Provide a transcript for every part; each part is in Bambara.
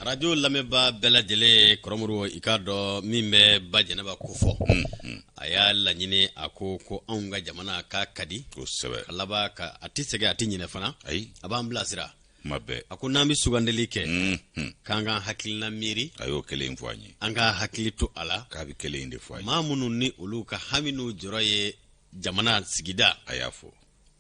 Arajo lamɛnbaa bɛɛ lajɛlen, Kɔrɔmuru, i k'a dɔn min bɛ ba Jɛnɛba ko fɔ, a y'a laɲini, a ko ko anw ka jamana k'a ka di. A laban ka a tɛ sɛgɛn, a tɛ ɲinɛ fana. Ayi. A b'an bilasira. Kuma bɛɛ. A ko n'an bɛ sugandili kɛ, k'an ka hakilina miiri. A y'o kelen fɔ an ye. An ka hakili to a la. K'a bɛ kelen de fɔ an ye. Maa minnu ni olu ka hami n'u jɔrɔ ye jamana sigida. A y'a fɔ.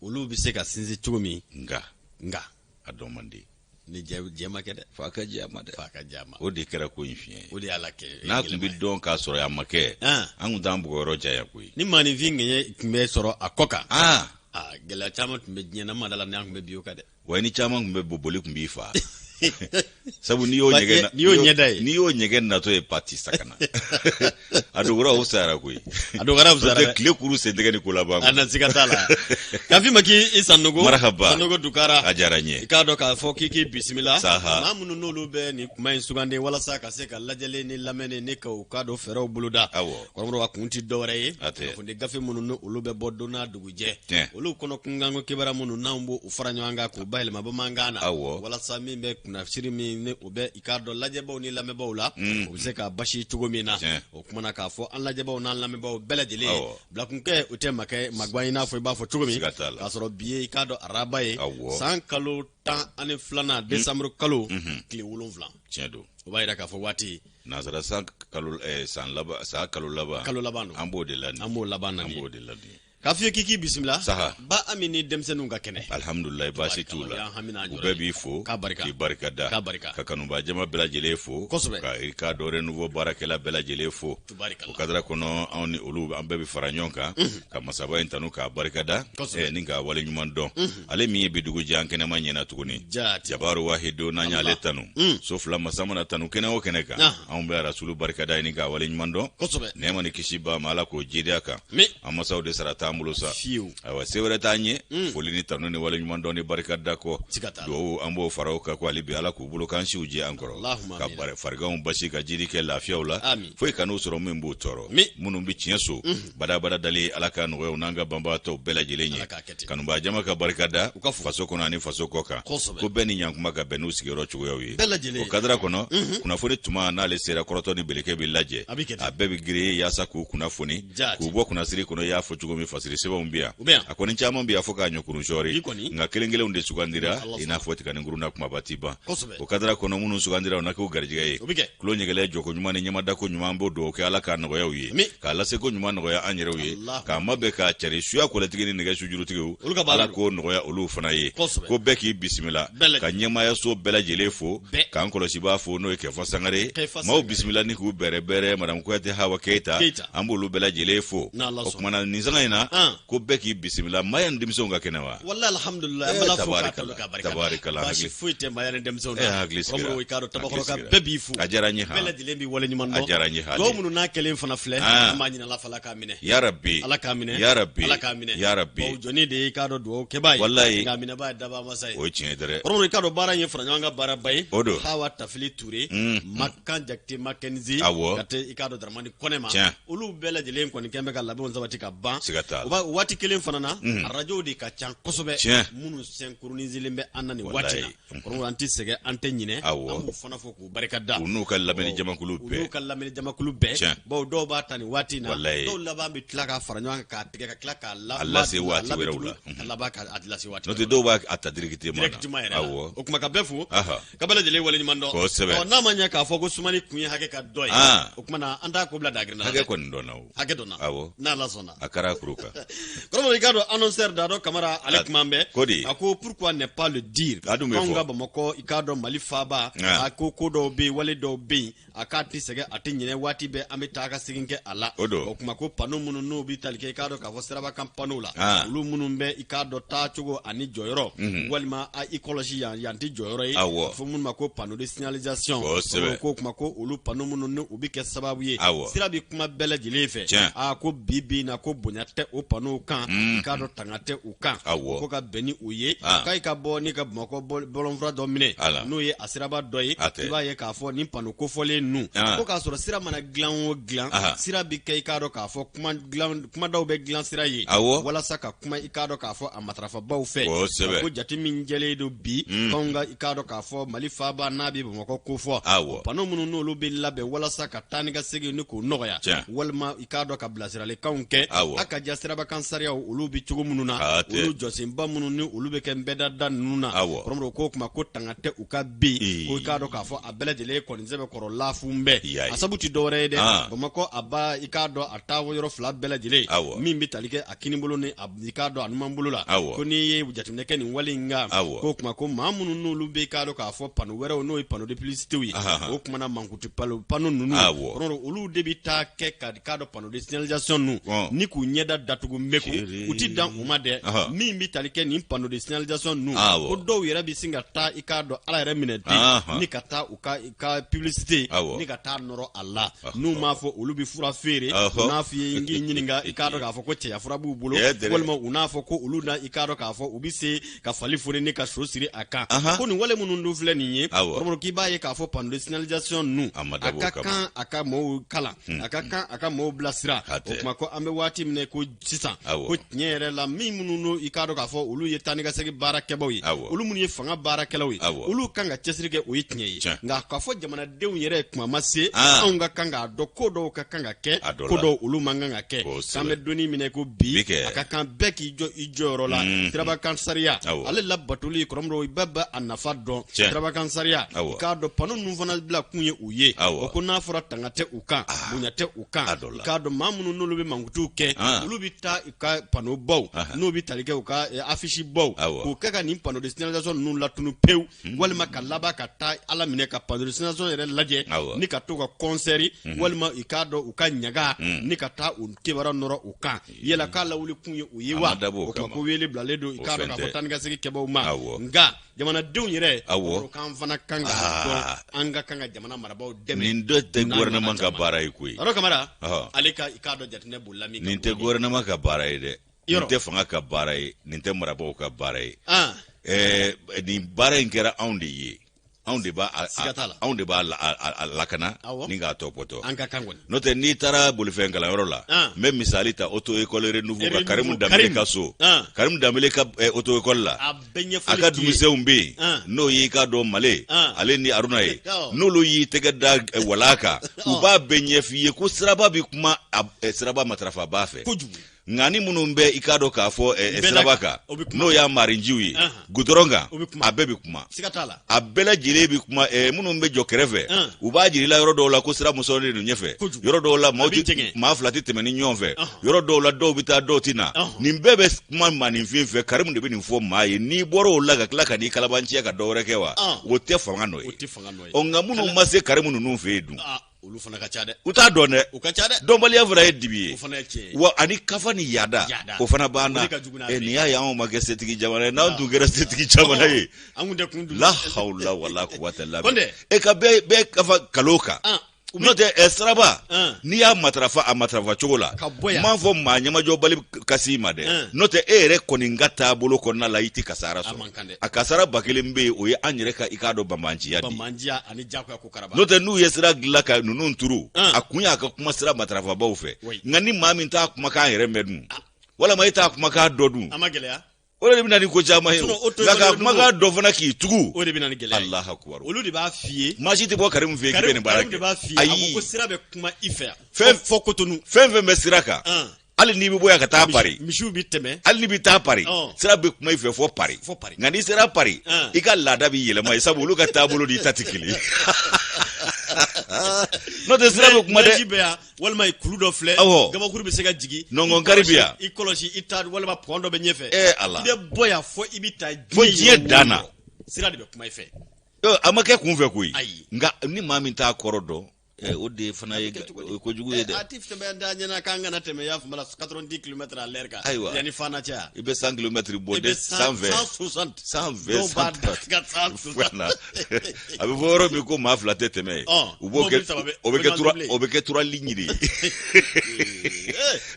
Olu bɛ se ka sinsin cogo min. Nka. Nka. A dɔn man di. Ni jɛ ma kɛ dɛ. F'a ka jɛ a ma dɛ. F'a ka jɛ a ma. O de kɛra ko in fiɲɛ ye. O de y'a la kɛ. N'a tun bɛ dɔn k'a sɔrɔ a ma kɛ. An tun t'an bugɔ yɔrɔ janya koyi. Ni maaninfin ŋɛɲɛ tun bɛ sɔrɔ a kɔ kan. Aa, gɛlɛya caman tun bɛ diɲɛ na, ma da la ni an tun bɛ bi o kan dɛ. Wa ni caman tun bɛ bɔ, boli tun b'i fa, sabu n'i y'o ɲɛgɛn n'i y'o ɲɛda ye, n'i y'o ɲɛgɛn natɔ ye pati sakana, a dogora, o sayara koyi. A dogora, fisayara dɛ. Tile kuru sen tɛgɛ ni ko laban. A na siga t'a la k'a f'i ma k'i Sanogo. Marahaba. Sanogo Dukara. A diyara n ye. I k'a dɔn k'a fɔ k'i k'i bisimila. Saha. Maa minnu n'olu bɛ nin kuma in sugandi walasa ka se ka lajɛli ni lamɛnni ni ka u k'a dɔn fɛɛrɛw boloda. Kɔrɔmɔrɔ, a kun ti dɔwɛrɛ ye. A tɛ. Kunnafoni gafe minnu ni olu bɛ bɔ don n'a dugujɛ, olu kɔnɔ kunkanko kibaruya minnu n'anw b'o fara ɲɔgɔn kan k'u bayɛlɛma bamanankan na, walasa min bɛ kunnasiri min ni o bɛ i k'a dɔn lajɛbaw ni lamɛnbaw la, o bɛ se ka basi cogo min na. O kumana k'a fɔ an lajɛbaw n'an lamɛnbaw bɛɛ lajɛlen ye, bilakunkɛ o tɛ makɛ magwan, i n'a fɔ i b'a fɔ cogo min, k'a sɔrɔ bi ye i k'a dɔn araba ye, san kalo 12nan, desanburu kalo tile 7. Tiɲɛ don. O b'a yira k'a fɔ waati nansara san kalo san laban, san kalo laban. Kalo laban don. An b'o de la nin. An b'o laban na. An b'o de la nin. K'a f'i ye k'i k'i bisimila. Saha. Ba Ami ni denmisɛnninw ka kɛnɛ. Alhamdulilayi, baasi t'u la. U bɛɛ b'i fo. K'a barika. K'i barika da. K'a barika. Ka kanuba jama bɛɛ lajɛlen fo. Ka i k'a dɔn Renouveau baarakɛla bɛɛ lajɛlen fo. O kadara kɔnɔ, anw ni olu, an bɛɛ bɛ fara ɲɔgɔn kan ka masaba in tanu k'a barika da ni k'a wale ɲuman dɔn, ale min ye bi dugu jɛ an kɛnɛma ɲɛna tuguni. Jabaru wahido, n'an y'ale tanu, so fila masa mana tanu kɛnɛ o kɛnɛ kan, anw bɛ Arasulu barika da ni k'a wale ɲuman dɔn. Nɛɛma ni kisi ba ma, Ala k'o jidiya kan. An masaw de sara t'an bolo sa. Ayiwa, se wɛrɛ t'an ye foli ni tanu ni wale ɲuman dɔn ni barika da kɔ. Duwawu an b'o fara o kan ko hali bi Ala k'u bolo k'an siw jɛ an kɔrɔ, ka fariganw basi, ka jiri kɛ lafiyaw la, foyi kan'u sɔrɔ min b'u tɔɔrɔ. Minnu bɛ tiɲɛ so badabada dali, Ala ka nɔgɔya u n'an ka banbaatɔw bɛɛ lajɛlen ye. Kanubaa jama ka barika da faso kɔnɔ ani faso kɔ kan, ko bɛɛ ni ɲankuma ka bɛn n'u sigiyɔrɔ cogoyaw ye. O kadara kɔnɔ, kunnafoni tuma n'ale sera, kɔrɔtɔ ni beleke bɛ lajɛ, a bɛɛ bɛ girin yaasa k'u kunnafoni, k'u bɔ kunnasiri kɔnɔ. I y'a fɔ cogo min, fasiri sɛbɛnw bɛ yan, a kɔni caman bɛ yan fo k'a ɲɔkurun sɔɔri, nka kelen kelenw de sugandira, i n'a fɔ tiganikuru na kumaba ti ban. O kadara kɔnɔ, minnu sugandira, o na k'u garijɛgɛ ye. Tulo ɲɛgɛlɛ jɔko ɲuman ni ɲɛmadako ɲuman, b'o dugawu kɛ, Ala k'a nɔgɔya u ye, k'a laseko ɲuman nɔgɔya an yɛrɛw ye, k'a mabɛn k'a cari suya kɔlɛtigi ni nɛgɛ sujurutigiw, Ala k'o nɔgɔya olu fana ye. Ko bɛɛ k'i bisimila, ka ɲɛmaayaso bɛɛ lajɛlen fo, k'an kɔlɔsibaa fo, n'o ye Kɛfɔ Sangare. Maaw bisimila ni k'u bɛrɛ bɛrɛ, Madamu Kuyate, Hawa Keyita, an b'olu bɛɛ lajɛlen fo. O kumana nin sanga in na, ko bɛɛ k'i bisimila. Maa ni denmisɛnw ka kɛnɛ wa? Wallahi, alhamdulillah, an b'Ala fo k'a tanu k'a barika. Tabarikala. Baasi foyi tɛ maa ni denmisɛnw na. Hakili sigira. I k'a dɔn Tabakɔrɔka bɛɛ b'i fo. A diyara n ye. Bɛɛ lajɛlen b'i waleɲuman dɔn. A diyara n ye hali. Dugawu minnu n'a kɛlen fana filɛ, an b'a ɲini Ala fɛ, Ala k'a minɛ. Ya Rabbi. Ala k'a minɛ. Ya Rabbi. Ala k'a minɛ. Ya Rabbi. Bawo jɔnni de ye i k'a dɔn dugawu kɛbaa ye. Wallahi. Nka a minɛbaa ye dabaa masa ye. O ye tiɲɛ dɛrɛ. Kɔrɔmɔrɔ, i k'a dɔn baara in ye fara ɲɔgɔn kan baaraba ye. O don. Hawa Tafili Ture. Makan Jakite Makenzi. Ka taa i k'a dɔn Daramani Kɔnɛ ma. Olu bɛɛ lajɛlen kɔni kɛn bɛ ka labɛnw sabati ka ban. Siga t'a la. O waati kelen fana na, arajow de ka ca kosɛbɛ. Minnu synchroniselen bɛ an na nin waati na. Kɔrɔmɔrɔ, an tɛ sɛgɛn, an tɛ ɲinɛ. An b'u fana fo k'u barika da. U n'u ka lamɛnni jamakulu bɛɛ. U n'u ka lamɛnni jamakulu bɛɛ. Bawo dɔw b'a ta nin waati in na. Dɔw laban bɛ tila k'a fara ɲɔgɔn kan k'a tigɛ ka tila k'a a lase waati wɛrɛw la. Ka laban k'a lase waati wɛrɛw la. N'o tɛ, dɔw b'a ta directement na. Directement yɛrɛ la. O kuma ka bɛɛ fo. Ka bɛɛ lajɛlen waleɲuman dɔn. Kosɛbɛ. Ɔ, n'a ma ɲɛ k'a fɔ ko sumani kun ye hakɛ ka dɔ ye. O kuma na, an t'a ko bila dagirinna. Hakɛ kɔni dɔnna o. Hakɛ dɔnna. Awɔ. N'Ala sɔnna. A kɛra kuru kan. Kɔrɔmɔrɔ, i k'a dɔn annonceur Dado Kamara, ale kuma bɛɛ. Ko di? A ko pourquoi ne pas le dire? A dun bɛ fɔ. Anw ka Bamakɔ, i k'a dɔn Mali faaba. A ko ko dɔw bɛ yen, wale dɔw bɛ yen, a k'a tɛ sɛgɛn, a tɛ ɲinɛ, waati bɛɛ an bɛ taa ka segin kɛ a la. O don. O kuma ko panneau minnu n'u bɛ tali kɛ, i k'a dɔn k'a fɔ sirabakan panneau la, olu minnu bɛ i k'a dɔn taacogo ani jɔyɔrɔ, walima a i kɔlɔsi yan, yan tɛ jɔyɔrɔ ye. A fɔ minnu ma ko panneau de signalisation. Ko kuma ko olu panneau minnu ni u bɛ kɛ sababu ye sira bɛ kuma bɛɛ lajɛlen fɛ. A ko bi bi in na, ko bonya tɛ o o panow kan, i k'a dɔn tanga tɛ u kan. Ko ka bɛn ni o ye, k'a ka bɔ ni ka Bamakɔ bɔlɔnfura dɔ minɛ, n'o ye a siraba dɔ ye, i b'a ye k'a fɔ nin pano kofɔlen ninnu, ko k'a sɔrɔ sira mana dilan o dilan, sira bɛ kɛ, i k'a dɔn k'a fɔ kumadaw bɛ dilan sira ye walasa ka kuma, i k'a dɔn k'a fɔ a matarafabaw fɛ. Ko jate min jɛlen don bi, anw ka, i k'a dɔn k'a fɔ Mali faaba n'a bɛ Bamakɔ kofɔ, pano minnu n'olu bɛ labɛn walasa ka taa ni ka segin ni k'o nɔgɔya, walima i k'a dɔn ka bilasiralikanw kɛ, a ka ja sirabakan sariyaw olu bɛ cogo minnu na, olu jɔsenba minnu ni olu bɛ kɛ nbɛdada ninnu na, kɔrɔmɔrɔ ko kuma ko tanga tɛ u kan bi. Ko i k'a dɔn k'a fɔ a bɛɛ lajɛlen kɔni sɛbɛkɔrɔ lafun bɛɛ, a sabu tɛ dɔwɛrɛ ye dɛ, Bamakɔ a ba, i k'a dɔn a taa yɔrɔ fila bɛɛ lajɛlen min bɛ tali kɛ a kinibolo ni i k'a dɔn a numanbolo la, ko n'i ye jateminɛ kɛ nin wale in kan, k'o kuma ko maa minnu n'olu bɛ, i k'a dɔn k'a fɔ pano wɛrɛw, n'o ye pano de publicité ye, o kuma na mankutu pano ninnu, olu de bɛ taa kɛ ka k'a dɔn pano de signalisation ninnu ni k'u ɲɛda datugu mɛku. U ti dan u ma dɛ, min bɛ tali kɛ nin pano de signalisation ninnu, ko dɔw yɛrɛ bɛ sin ka taa, i k'a dɔn Ala yɛrɛ minɛ ten, ni ka taa u ka publicité ni ka taa nɔrɔ a la. N'u m'a fɔ olu bɛ fura feere, u n'a f'i ye, n k'i ɲininka, i k'a dɔn k'a fɔ ko cɛya fura b'u bolo, walima u n'a fɔ ko olu na, i k'a dɔn k'a fɔ u bɛ se ka fali foni ni ka so siri a kan. Ko nin wale minnu dun filɛ nin ye, kɔrɔmɔrɔ, k'i b'a ye k'a fɔ panneau de signalisation ninnu, a ka kan a ka mɔɔw kalan, a ka kan a ka mɔɔw bilasira. O tuma ko an bɛ waati min na ko sisan, ko tiɲɛ yɛrɛ la, min minnu n'o, i k'a dɔn k'a fɔ olu ye taa ni ka segin baarakɛbaw ye, olu minnu ye fanga baarakɛlaw ye, olu kan ka cɛsiri kɛ, o ye tiɲɛ ye. Nka k'a fɔ jamanadenw yɛrɛ kuma ma se, anw ka kan k'a dɔn ko dɔw ka kan ka kɛ, ko dɔw olu man kan ka kɛ. K'an bɛ donni minɛ ko bi, a ka kan bɛɛ k'i jɔ i jɔyɔrɔ la. Sirabakan sariya, ale labatoli, kɔrɔmɔrɔ, i bɛɛ bɛ a nafa dɔn. Sirabakan sariya, i k'a dɔn pano ninnu fana bila kun ye u ye. O ko n'a fɔra tanga tɛ u kan, bonya tɛ u kan, i k'a dɔn maa minnu n'olu bɛ mankutuw kɛ, olu bɛ taa u ka pano baw n'u bɛ tali kɛ u ka affiche baw, k'o kɛ ka nin panneau de signalisation ninnu latunu pewu, walima ka laban ka taa Ala minɛ ka panneau de signalisation yɛrɛ lajɛ ni ka to ka concert, walima i k'a dɔn u ka ɲaga ni ka taa u kibaruya nɔrɔ u kan. Yala k'a lawuli kun ye o ye wa? O kuma ko wele bilalen don, i k'a dɔn k'a fɔ taa ni ka segin kɛbaw ma. Nka jamanadenw yɛrɛ, k'an fana kan ka dɔn an ka kan ka jamana marabaaw dɛmɛ. Nin dɔ tɛ gouvernement ka baara ye koyi. Ɔrɔ Kamara, ale ka, i k'a dɔn jateminɛ bolila min kan, nin tɛ gouvernement ka baara ye dɛ, nin tɛ fanga ka baara ye, nin tɛ marabaaw ka baara ye. Nin baara in kɛra anw de ye, anw de b'a anw de b'a lakana ni k'a tɔpɔtɔ. An ka kan kɔni. N'o tɛ, n'i taara bolifɛn kalanyɔrɔ la, n bɛ misali ta auto école Renouveau ka Karimu Danbele ka so, Karimu Danbele ka auto école la, a ka denmisɛnw bɛ yen, n'o y'i ka dɔn Male ale ni Aruna ye, n'olu y'i tɛgɛ da wala kan, u b'a bɛɛ ɲɛf'i ye ko siraba bɛ kuma, siraba matarafa b'a fɛ. Nka ni minnu bɛ, i k'a dɔn k'a fɔ siraba kan, n'o y'a marinjiw ye gudɔrɔn kan, a bɛɛ bɛ kuma, a bɛɛ lajɛlen bɛ kuma. Minnu bɛ jɔ kɛrɛfɛ, u b'a jira i la yɔrɔ dɔw la ko sira mɔsɔnnen don ɲɛfɛ, yɔrɔ dɔw la maa fila tɛ tɛmɛ ni ɲɔgɔn fɛ, yɔrɔ dɔw la dɔw bɛ taa, dɔw tɛ na. Nin bɛɛ bɛ kuma maaninfin fɛ. Karimu de bɛ nin fɔ maa ye. N'i bɔra o la ka tila ka n'i kalabanciya ka dɔ wɛrɛ kɛ wa, o tɛ fanga nɔ ye. Ɔ nka minnu ma se Karimu ninnu fɛ yen dun, Olu fana ka ca dɛ. U t'a dɔn dɛ. U ka ca dɛ. Dɔnbaliya fana ye dibi ye. O fana ye tiɲɛ ye. Wa ani kafa ni yaada, o fana b'an na. Nin y'a ye anw ma kɛ setigi jamana ye. N'anw tun kɛra setigi jamana ye, an tun tɛ kun dun. La hawla wala quwwata illa billah. E ka bɛɛ kafa kalo kan. N'o tɛ, siraba, n'i y'a matarafa a matarafa cogo la, n m'a fɔ maa ɲɛmajɔbali ka s'i ma dɛ. N'o tɛ, e yɛrɛ kɔni ka taabolo kɔnɔna la, i tɛ kasara sɔrɔ. A kasara ba kelen bɛ yen, o ye an yɛrɛ ka, i k'a dɔn, banbanciya de ye. N'o tɛ, n'u ye sira dilan ka ninnu turu, a kun y'a ka kuma sira matarafabaw fɛ. Nka ni maa min t'a kumakan yɛrɛ mɛn dun, walima e t'a kumakan dɔn dun, o de bɛ na ni ko caman ye. Nka k'a kumakan dɔn fana k'i tugu, o de bɛ na ni gɛlɛya ye. Alahu akubaru. Olu de b'a f'i ye. Maa si tɛ bɔ Karimu fɛ yen k'i bɛ nin baara kɛ. De b'a f'i ye. Ayi. A ko sira bɛ kuma i fɛ yan. Fɛn fɔ Kotonu. Fɛn fɛn bɛ sira kan, hali n'i bɛ bɔ yan ka taa Pari, misiw bɛ tɛmɛ. Hali n'i bɛ taa Pari, sira bɛ kuma i fɛ fɔ Pari. Fɔ Pari. Nka n'i sera Pari, i ka laada bɛ yɛlɛma ye, sabu olu ka taabolo n'i ta tɛ kelen ye. N'o tɛ, sira bɛ kuma dɛ. Neige bɛ yan, walima kulu dɔ filɛ. Gabakuru bɛ se ka jigin. Nɔngɔnkari bɛ yan. I kɔlɔsi i ta, walima pont dɔ bɛ ɲɛfɛ. Ee Ala. I bɛ bɔ yan fɔ i bɛ taa. Fo diɲɛ dan na. Sira de bɛ kuma i fɛ. A ma kɛ kunfɛ koyi. Nka ni maa min t'a kɔrɔ dɔn. O de fana ye kojugu ye dɛ. A tɛ tɛmɛ da ɲɛna k'an kana tɛmɛ, y'a faamu la, 90 km à l'heure kan. Ayiwa. Yanni Fana cɛ. I bɛ 100 km bɔ de, 120, 160, 120, dɔw b'a da ka 160. A bɛ fɔ yɔrɔ min ko maa fila tɛ tɛmɛ yen, u b'o kɛ, o bɛ kɛ trois, o bɛ kɛ trois lignes de ye.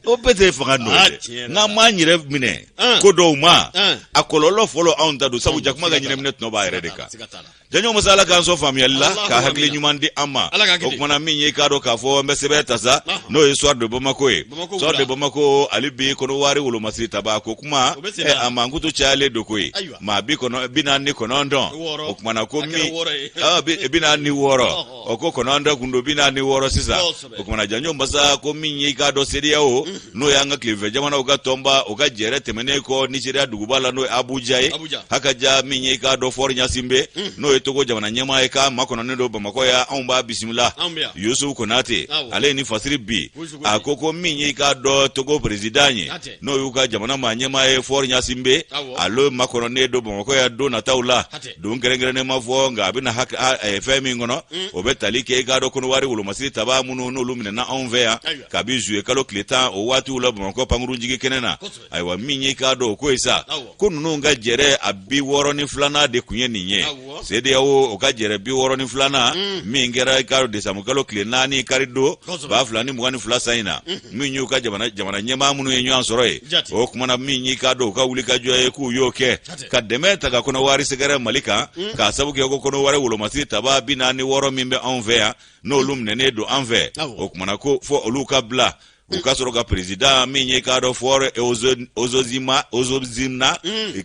O bɛɛ tɛ fanga nɔ ye dɛ. N'an m'an yɛrɛ minɛ ko dɔw ma, a kɔlɔlɔ fɔlɔ anw ta don, sabu jakuma ka ɲɛnaminɛ tɔnɔ b'a yɛrɛ de kan. Janjo masa, Ala k'an sɔn faamuyali la, ka hakili ɲuman di an ma. O kumana min ye, k'a dɔn k'a fɔ n bɛ sɛbɛn ta sa, n'o ye Soir de Bamako ye. Soir de Bamako, hali bi Kɔnɔwari wolomasiri taba ko kuma, a mankutu cayalen don koyi. Maa bi kɔnɔ 49, o kumana ko min 46, o ko 9 kun don, 46 sisan. O kumana janjo masa, ko min ye, i k'a dɔn, CEDEAO, n'o y'an ka tileganfɛ jamanaw ka tɔnba, o ka jɛrɛ tɛmɛnen kɔ Nizeriya duguba la, n'o ye Abuja ye. Haka ja min ye, i k'a dɔn, Faure Gnassingbé, n'o ye Togo jamana ɲɛmaa ye, k'a makɔnɔnen don Bamakɔ yan, anw b'a bisimila. Yusufu Konate, ale ye nin fasiri bi. A ko min ye, i k'a dɔn, Togo président ye, n'o y'u ka jamana maa ɲɛmaa ye, Faure Gnassingbé, ale makɔnɔnen don Bamakɔ yan don nataw la. Don kɛrɛnkɛrɛnnen ma fɔ, nka a bɛna fɛn min kɔnɔ, o bɛ tali kɛ, i k'a dɔn, Kɔnɔwari wolomasiri taba minnu n'olu minɛna anw fɛ yan kabi zuye kalo tile 10 o waatiw la Bamakɔ pankurunjigi kɛnɛ na. Ayiwa, min ye, i k'a dɔn, o ko ye sa ko ninnu ka jɛrɛ a 62nan de kun ye nin ye. CEDEAO, o ka jɛrɛ 62nan min kɛra, i k'a dɔn, desanburu kalo tile 4, kari don, 2022 san in na, min y'u ka jamana ɲɛmaa minnu ye ɲɔgɔn sɔrɔ yen. O kumana min y'i k'a dɔn, u ka wulikajɔ ye k'u y'o kɛ ka dɛmɛ ta ka Kɔnɔwari sɛgɛrɛ Mali kan, k'a sabu kɛ ko Kɔnɔwari wolomasiri taba 46 min bɛ anw fɛ yan, n'olu minɛnen don an fɛ, o kumana ko fɔ olu ka bila, u ka sɔrɔ ka président min ye, k'a dɔn, Faure Ozozima Ozozimna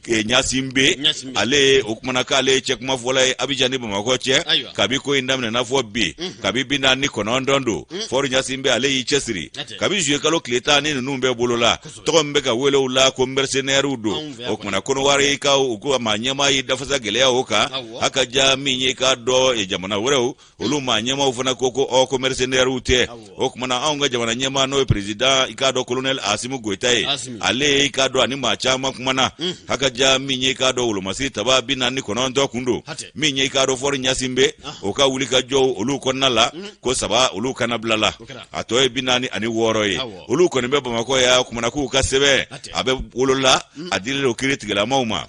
Gnassingbé, ale o kumana k'ale ye cɛkumafɔla ye Abijan ni Bamakɔ cɛ kabi ko in daminɛna fɔ bi, kabi 49 don. Faure Gnassingbé, ale y'i cɛsiri kabi zuye kalo tile 10 ni ninnu bɛɛ bolo la, tɔgɔ min bɛ ka wele u la ko mercenaires don. O kumana Kɔnɔwari ka u ko maa ɲɛmaa y'i dafasa gɛlɛya o kan. Haka ja min ye, k'a dɔn, jamana wɛrɛw olu maa ɲɛmaaw fana ko ɔ, ko mercenaires tɛ. O kumana anw ka jamana ɲɛmaa, n'o ye président, i k'a dɔn, colonel Asimi Goyita ye, ale ye, i k'a dɔn, ani maa caman kumana. Haka ja min ye, i k'a dɔn, wolomasiri taba 49 kun don, min ye, i k'a dɔn, Faure Gnassingbé, o ka wuli ka jɔw olu kɔnɔna la, ko saba olu kana bila la, a tɔ ye 46 ye, olu kɔni bɛ Bamakɔ yan. Kumana k'u ka sɛbɛn a bɛ wolola, a dilen don kiiri tigilamaw ma.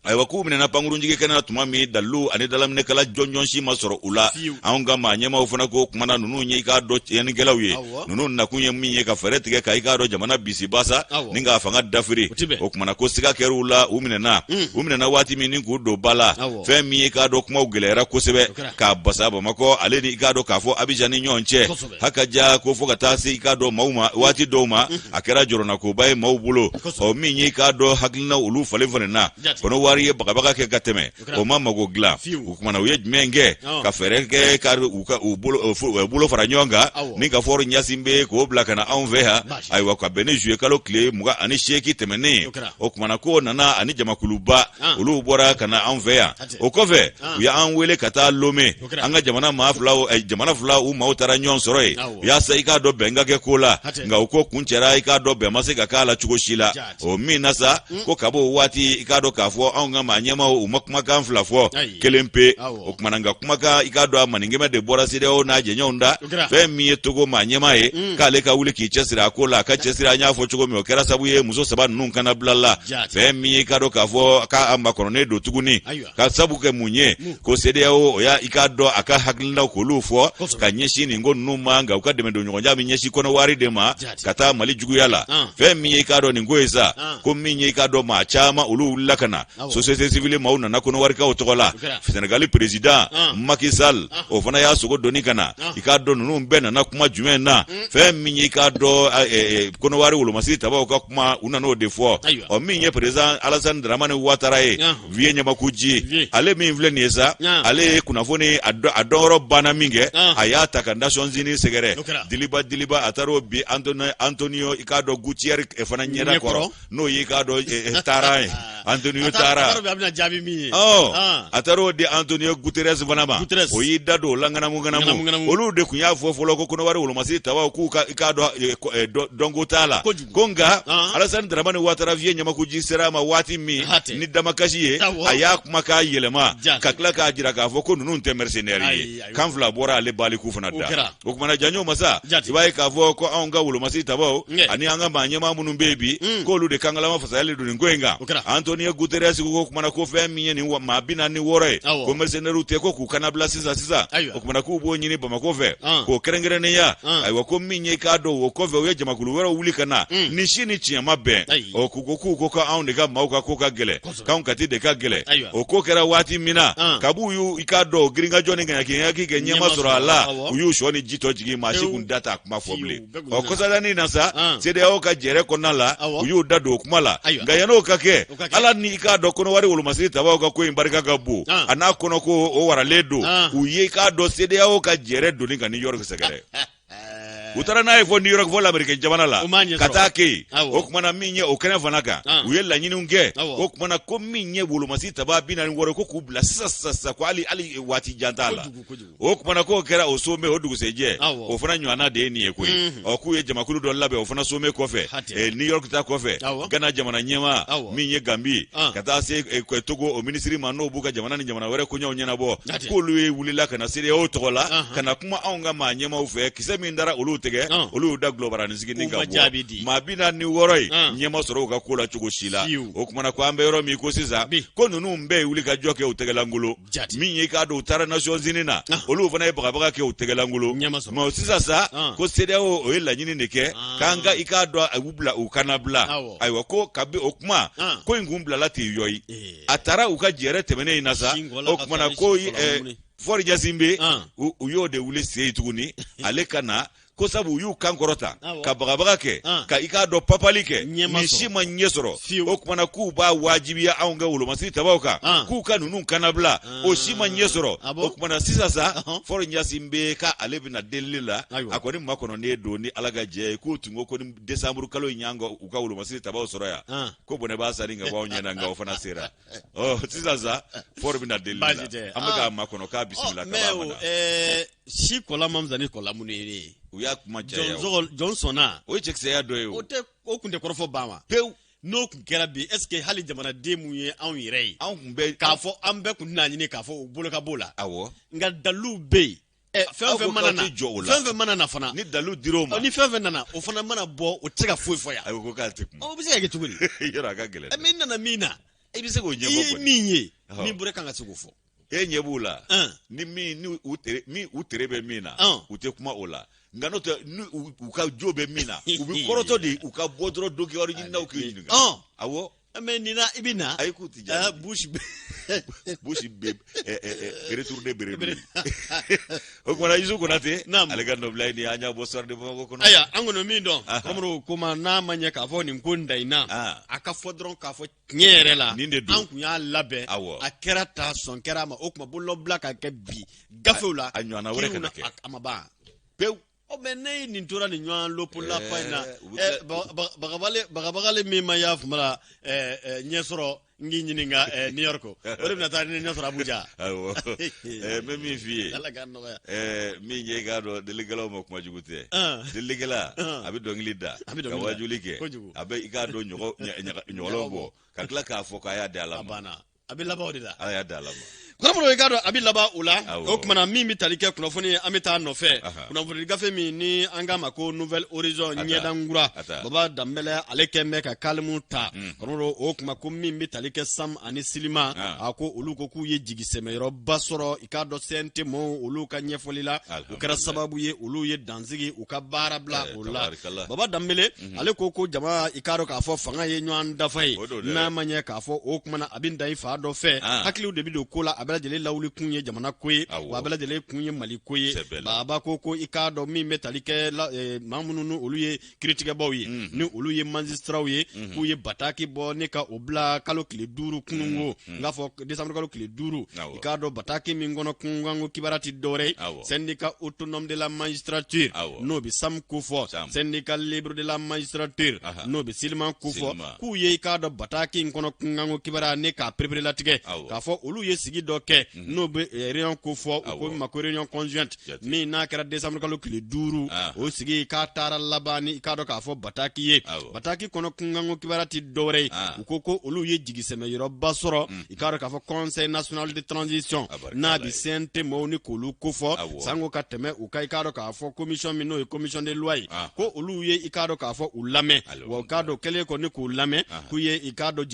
Ayiwa, k'u minɛna pankurunjigi kɛnɛ na tuma min, dalilu ani dalaminɛkala jɔnjɔn si ma sɔrɔ u la. Anw ka maa ɲɛmaaw fana ko kumana ninnu ye, i k'a dɔn, tiɲɛnikɛlaw ye. Ninnu nakun ye min ye, ka fɛɛrɛ tigɛ ka, i k'a dɔn, jamana bisibasa ni k'a fanga dafiri. O kumana ko siga kɛr'u la, u minɛna. U minɛna waati min ni k'u don ba la, fɛn min ye, k'a dɔn, kumaw gɛlɛyara kosɛbɛ k'a basa Bamakɔ ale ni, i k'a dɔn k'a fɔ, Abijan ni ɲɔgɔn cɛ. Haka ja ko fo ka taa se, i k'a dɔn, maaw ma waati dɔw ma, a kɛra jɔrɔnakoba ye maaw bolo. Ɔ, min ye, i k'a dɔn, hakilina olu falen falenna, Kɔnɔwari ye bagabaga kɛ ka tɛmɛ, o ma mago dilan. O kumana u ye jumɛn kɛ? Ka fɛɛrɛ kɛ ka u ka u bolo fara ɲɔgɔn kan ni ka Faure Gnassingbé k'o bila ka na anw fɛ yan. Ayiwa, ka bɛn ni zuye kalo tile 28 tɛmɛnen ye, o kumana k'o nana ani jamakuluba, olu bɔra ka na anw fɛ yan. O kɔfɛ, u y'an wele ka taa Lome. An ka jamana maa fila, jamana fila u maaw taara ɲɔgɔn sɔrɔ yen yaasa, i k'a dɔn, bɛn ka kɛ ko la. Nka o ko kuncɛra, i k'a dɔn, bɛn ma se ka k'a la cogo si la. O min na sa, ko kab'o waati, i k'a dɔn k'a fɔ anw ka maa ɲɛmaaw, u ma kumakan fila fɔ, kelen pe. O kumana nka kumakan, i k'a dɔn, a maninkɛmɛ de bɔra CEDEAO n'a jɛɲɔgɔnw da. Fɛn min ye Togo maa ɲɛmaa ye, k'ale ka wuli k'i cɛsiri a ko la, a ka cɛsiri, an y'a fɔ cogo min, o kɛra sabu ye muso saba ninnu kana bila la. Fɛn min ye, i k'a dɔn k'a fɔ k'a makɔnɔnen don tuguni, ka sabu kɛ mun ye? Ko CEDEAO, o y'a, i k'a dɔn, a ka hakilinaw k'olu fɔ ka ɲɛsin nin ko ninnu ma, nka u ka dɛmɛdonɲɔgɔnya bɛ ɲɛsin Kɔnɔwari de ma ka taa Mali juguya la. Fɛn min ye, i k'a dɔn, nin ko ye sa, ko min ye, i k'a dɔn, maa caman olu wulila ka na, société civile maaw nana Kɔnɔwarikaw tɔgɔ la. Senegali président Macky Sall, o fana y'a sogo doni ka na. I k'a dɔn, ninnu bɛɛ nana kuma jumɛn na? Fɛn min ye, i k'a dɔn, Kɔnɔwari wolomasiri tabaw ka kuma, u nana o de fɔ. Ɔ, min ye président Alassane Dramane Ouattara ye, Vieux Ɲamakuji, ale min filɛ nin ye sa, ale ye kunnafoni a dɔnyɔrɔ banna min kɛ, a y'a ta ka Nations Unies sɛgɛrɛ diliba diliba, a taar'o bi Antonio, i k'a dɔn, Guterres fana ɲɛda kɔrɔ, n'o y'i k'a dɔn taaran ye. Antonio taara a bɛna jaabi min ye a taara o di Antonio Guterres fana ma o y'i da don o la ŋanamu ŋanamu olu de tun y'a fɔ fɔlɔ ko Kɔnɔwari wolomasiri tabaw k'u ka i k'a dɔn dɔnko t'a la ko nka Alasani Daramani Watara fiye ɲamakuji sera a ma waati min ni damakasi ye a y'a kumakan yɛlɛma ka tila k'a jira k'a fɔ ko ninnu tɛ mercenaires ye kan fila bɔra ale baliku fana da o kumana janjo masa i b'a ye k'a fɔ ko anw ka wolomasiri tabaw ani an ka maa ɲɛmaa minnu bɛ yen bi mm. k'olu de kankalama fasayalen don nin ko in kan Antonio Guterres ko kumana ko fɛn min ye nin maa 46 ye ko mercenaires tɛ ko k'u kanabila sisan sisan o kumana k'u b'o ɲini Bamakɔ fɛ k'o kɛrɛnkɛrɛnnenya ayiwa ko min ye k'a dɔn o kɔfɛ u ye jamakulu wɛrɛw wuli ka na mm. ni si ni tiɲɛ ma bɛn ɔ k'u ko k'u ko ko anw de ka maaw ka ko ka gɛlɛn k'anw kati de ka gɛlɛn o ko kɛra waati min na kabi u y'u i k'a dɔn girinkajɔ ni ŋaɲaki kɛ ɲɛ ma sɔrɔ a la u y'u sɔ ni ji tɔ jigin maa si kun da t'a kuma fɔ bilen ɔ kɔsadani na sa CEDEAO ka jɛrɛ kɔnɔna la u y'u da don o kuma la nka yann'o ka kɛ ala ni i k'a dɔn kɔnɔwari wolomasiri tabaw ka ko in barika ka bon a n'a kɔnɔ ko o waralen don u ye i k'a dɔn CEDEAO ka jɛrɛ doni ka New York sɛgɛrɛ u taara n'a ye fɔ New York fɔ Lameriki jamana la ka taa kɛ yen o kumana min ye o kɛnɛ fana kan u ye laɲiniw kɛ o kumana ko min ye wolomasiri taba 46 ko k'u bila sisan sisan sisan ko hali hali waati jan t'a la o kumana k'o kɛra o sommet o dugusɛjɛ o fana ɲɔgɔnna de ye nin ye koyi mhm. ɔ k'u ye jamakulu dɔ labɛn o fana sommet kɔfɛ eh, New York ta kɔfɛ Ghana jamana ɲɛmaa min ye Gambi ah. ka taa se eh, Togo o minisiri ma n'o b'u ka jamana ni jamana wɛrɛ koɲɛw ɲɛnabɔ k'olu ye wulila ka na CEDEAO tɔgɔ la ka na kuma anw ka maa ɲɛmaaw fɛ kisɛ min dara olu tɛgɛ olu y'u da gulɔbaranin sigi ni ka bɔ maa 46 ye ɲɛ ma sɔrɔ u ka ko la cogo si la o kumana ko an bɛ yɔrɔ min ko sisan ko ninnu bɛɛ ye wuli ka jɔ kɛ u tɛgɛlankolon min ye k'a dɔn u taara Nations Unies na olu fana ye bagabaga kɛ u tɛgɛlankolon mais sisan sa ko CEDEAO o ye laɲini de kɛ k'an ka i k'a dɔn a y'u bila u kana bila ayiwa ko kabi o kuma ko in kun bilala ten yɔyi a taara u ka jɛrɛ tɛmɛnen in na sa o kumana ko Faure Gnassingbé u y'o de wuli sen ye tuguni ale ka na ko sabu u y'u kan kɔrɔta ka bagabaga kɛ ka i k'a dɔn papali kɛ nin si ma ɲɛ sɔrɔ o kumana k'u b'a wajibiya anw ka wolomasiri tabaw kan k'u ka ninnu kanabila o si ma ɲɛ sɔrɔ o kumana sisan sa Faure Gnassingbé k'ale bɛna delili la a kɔni makɔnɔnen don ni Ala ka jɛ ye k'u tun ko ko ni décembre kalo in y'an u ka wolomasiri tabaw sɔrɔ yan ko bɔnɛ b'a sani ka bɔ anw ɲɛ na nka o fana sera ɔ sisan sa Faure bɛna delili la an bɛ k'a makɔnɔ k'a bisimila ka b'a ma si kɔla ma fisa ni kɔla minnu ye ne ye u y'a kuma caya jɔn sɔnna o ye cɛkisɛya dɔ ye o tɛ o kun tɛ kɔrɔfɔ ban wa pewu n'o kun kɛra bi est ce que hali jamanaden mun ye anw yɛrɛ ye anw kun bɛ k'a fɔ an bɛɛ kun tɛna ɲini k'a fɔ u bolo ka b'o la awɔ nka daliluw bɛ yen fɛn fɛn mana na jɔ o la fɛn fɛn mana na fana ni dalilu dir'o ma ni fɛn fɛn nana o fana mana bɔ o tɛ se ka foyi fɔ yan ayi ko k'ale tɛ kuma o bɛ se ka kɛ cogo di yɔrɔ a ka gɛlɛn mais nana min na i bɛ se k'o ɲɛfɔ i ye min ye min bɔra kan ka se k'o fɔ e ɲɛ b'u la ni min ni u tere min u tere bɛ min na u tɛ kuma o la nka n'o tɛ ni u ka jo bɛ min na u bɛ kɔrɔtɔ de u ka bɔ dɔrɔn donkibaru ɲininaw k'u ɲininka awɔ mais nin na i bɛ na ayi k'u ti jaabi Bush bɛ Bush bɛ retourner bere o kumana Yusu Konate ale ka nɔbila ye nin ye an y'a bɔ Soir de Bamako kɔnɔ ayiwa an kɔni min dɔn Kɔmɔrɔ koma n'a ma ɲɛ k'a fɔ nin ko in da in na a ka fɔ dɔrɔn k'a fɔ tiɲɛ yɛrɛ la nin de don an kun y'a labɛn a kɛra ta sɔn kɛra a ma o tuma bololɔbila ka kɛ bi gafew la a ɲɔgɔnna wɛrɛ kana kɛ a ma ban pewu ɔ mais ne ye nin tora nin ɲɔgɔn lopolapa in na bagabagali min ma y'a fuma la ɲɛ sɔrɔ n k'i ɲininka New York o de bɛna taa ne ɲɛ sɔrɔ Abuja awɔ n bɛ min f'i ye Ala k'a nɔgɔya min ye i k'a dɔn delilikɛlaw ma kuma jugu tɛ delilikɛla a bɛ dɔnkili da ka wajuli kɛ a bɛ i k'a dɔn ɲɔgɔlɔn bɔ ka tila k'a fɔ k'a y'a di Ala ma a bɛ laban o de la ala y'a di ala ma kɔrɔmɔrɔ i k'a dɔn a bɛ laban o la o tuma na min bɛ tali kɛ kunnafoni ye an bɛ taa nɔfɛ kunnafoni gafe min ni an k'a ma ko nouvel horizon ɲɛdankura baba danbɛlɛ ale kɛn bɛ ka kalimu ta mm. kɔrɔmɔrɔ o tuma ko min bɛ tali kɛ sam ani silima ah. a ko olu ko k'u ye jigisɛmɛyɔrɔba sɔrɔ i k'a dɔn CNT mɔɔw olu ka ɲɛfɔli la o kɛra sababu ye olu ye dansigi u ka baara bila eh, o la baba danbɛlɛ mhm. ale ko ko jama i k'a dɔn k'a fɔ fanga ye ɲɔgɔn dafa ye n'a ma ɲɛ k'a fɔ o tuma na a bɛ dan i fa dɔ fɛ ah. hakiliw de bɛ don ko la a bɛ bɛɛ lajɛlen lawuli kun ye jamana ko ye, wa a bɛɛ lajɛlen kun ye Mali ko ye. Baba ko ko i k'a dɔn min bɛ tali kɛ maa minnu ni olu ye kiritigɛbaw ye, ni olu ye magistraw ye, k'u ye bataki bɔ ni ka o bila kalo tile 5 kununko, n k'a fɔ décembre kalo tile 5. I k'a dɔn bataki min kɔnɔ kunkanko kibaruya tɛ dɔwɛrɛ ye, syndicat autonome de la magistrature, n'o bɛ SAM kofɔ, syndicat libre de la magistrature, n'o bɛ SYLIMA kofɔ, k'u ye i k'a dɔn bataki in kɔnɔ kunkanko kibaruya ne k'a pereperelatigɛ k'a fɔ olu ye sigi dɔ kɛ, n'o bɛ réunion kofɔ, u ko min ma ko réunion conjointe, min n'a kɛra décembre kalo tile 5. O sigi k'a taara laban ni i k'a dɔn k'a fɔ bataki ye. Bataki kɔnɔ kunkanko kibaruya tɛ dɔwɛrɛ ye, u ko ko olu ye jigisɛmɛyɔrɔba sɔrɔ, i k'a dɔn k'a fɔ Conseil national de transition, n'a bɛ CNT mɔgɔw ni k'olu kofɔ, sango ka tɛmɛ u ka i k'a dɔn k'a fɔ commission min n'o ye commission de loi ye, ko olu ye i k'a dɔn k'a fɔ u lamɛn. Wa u k'a dɔn kɛlen kɔ ni k'u lamɛn, k'u ye i k'a dɔn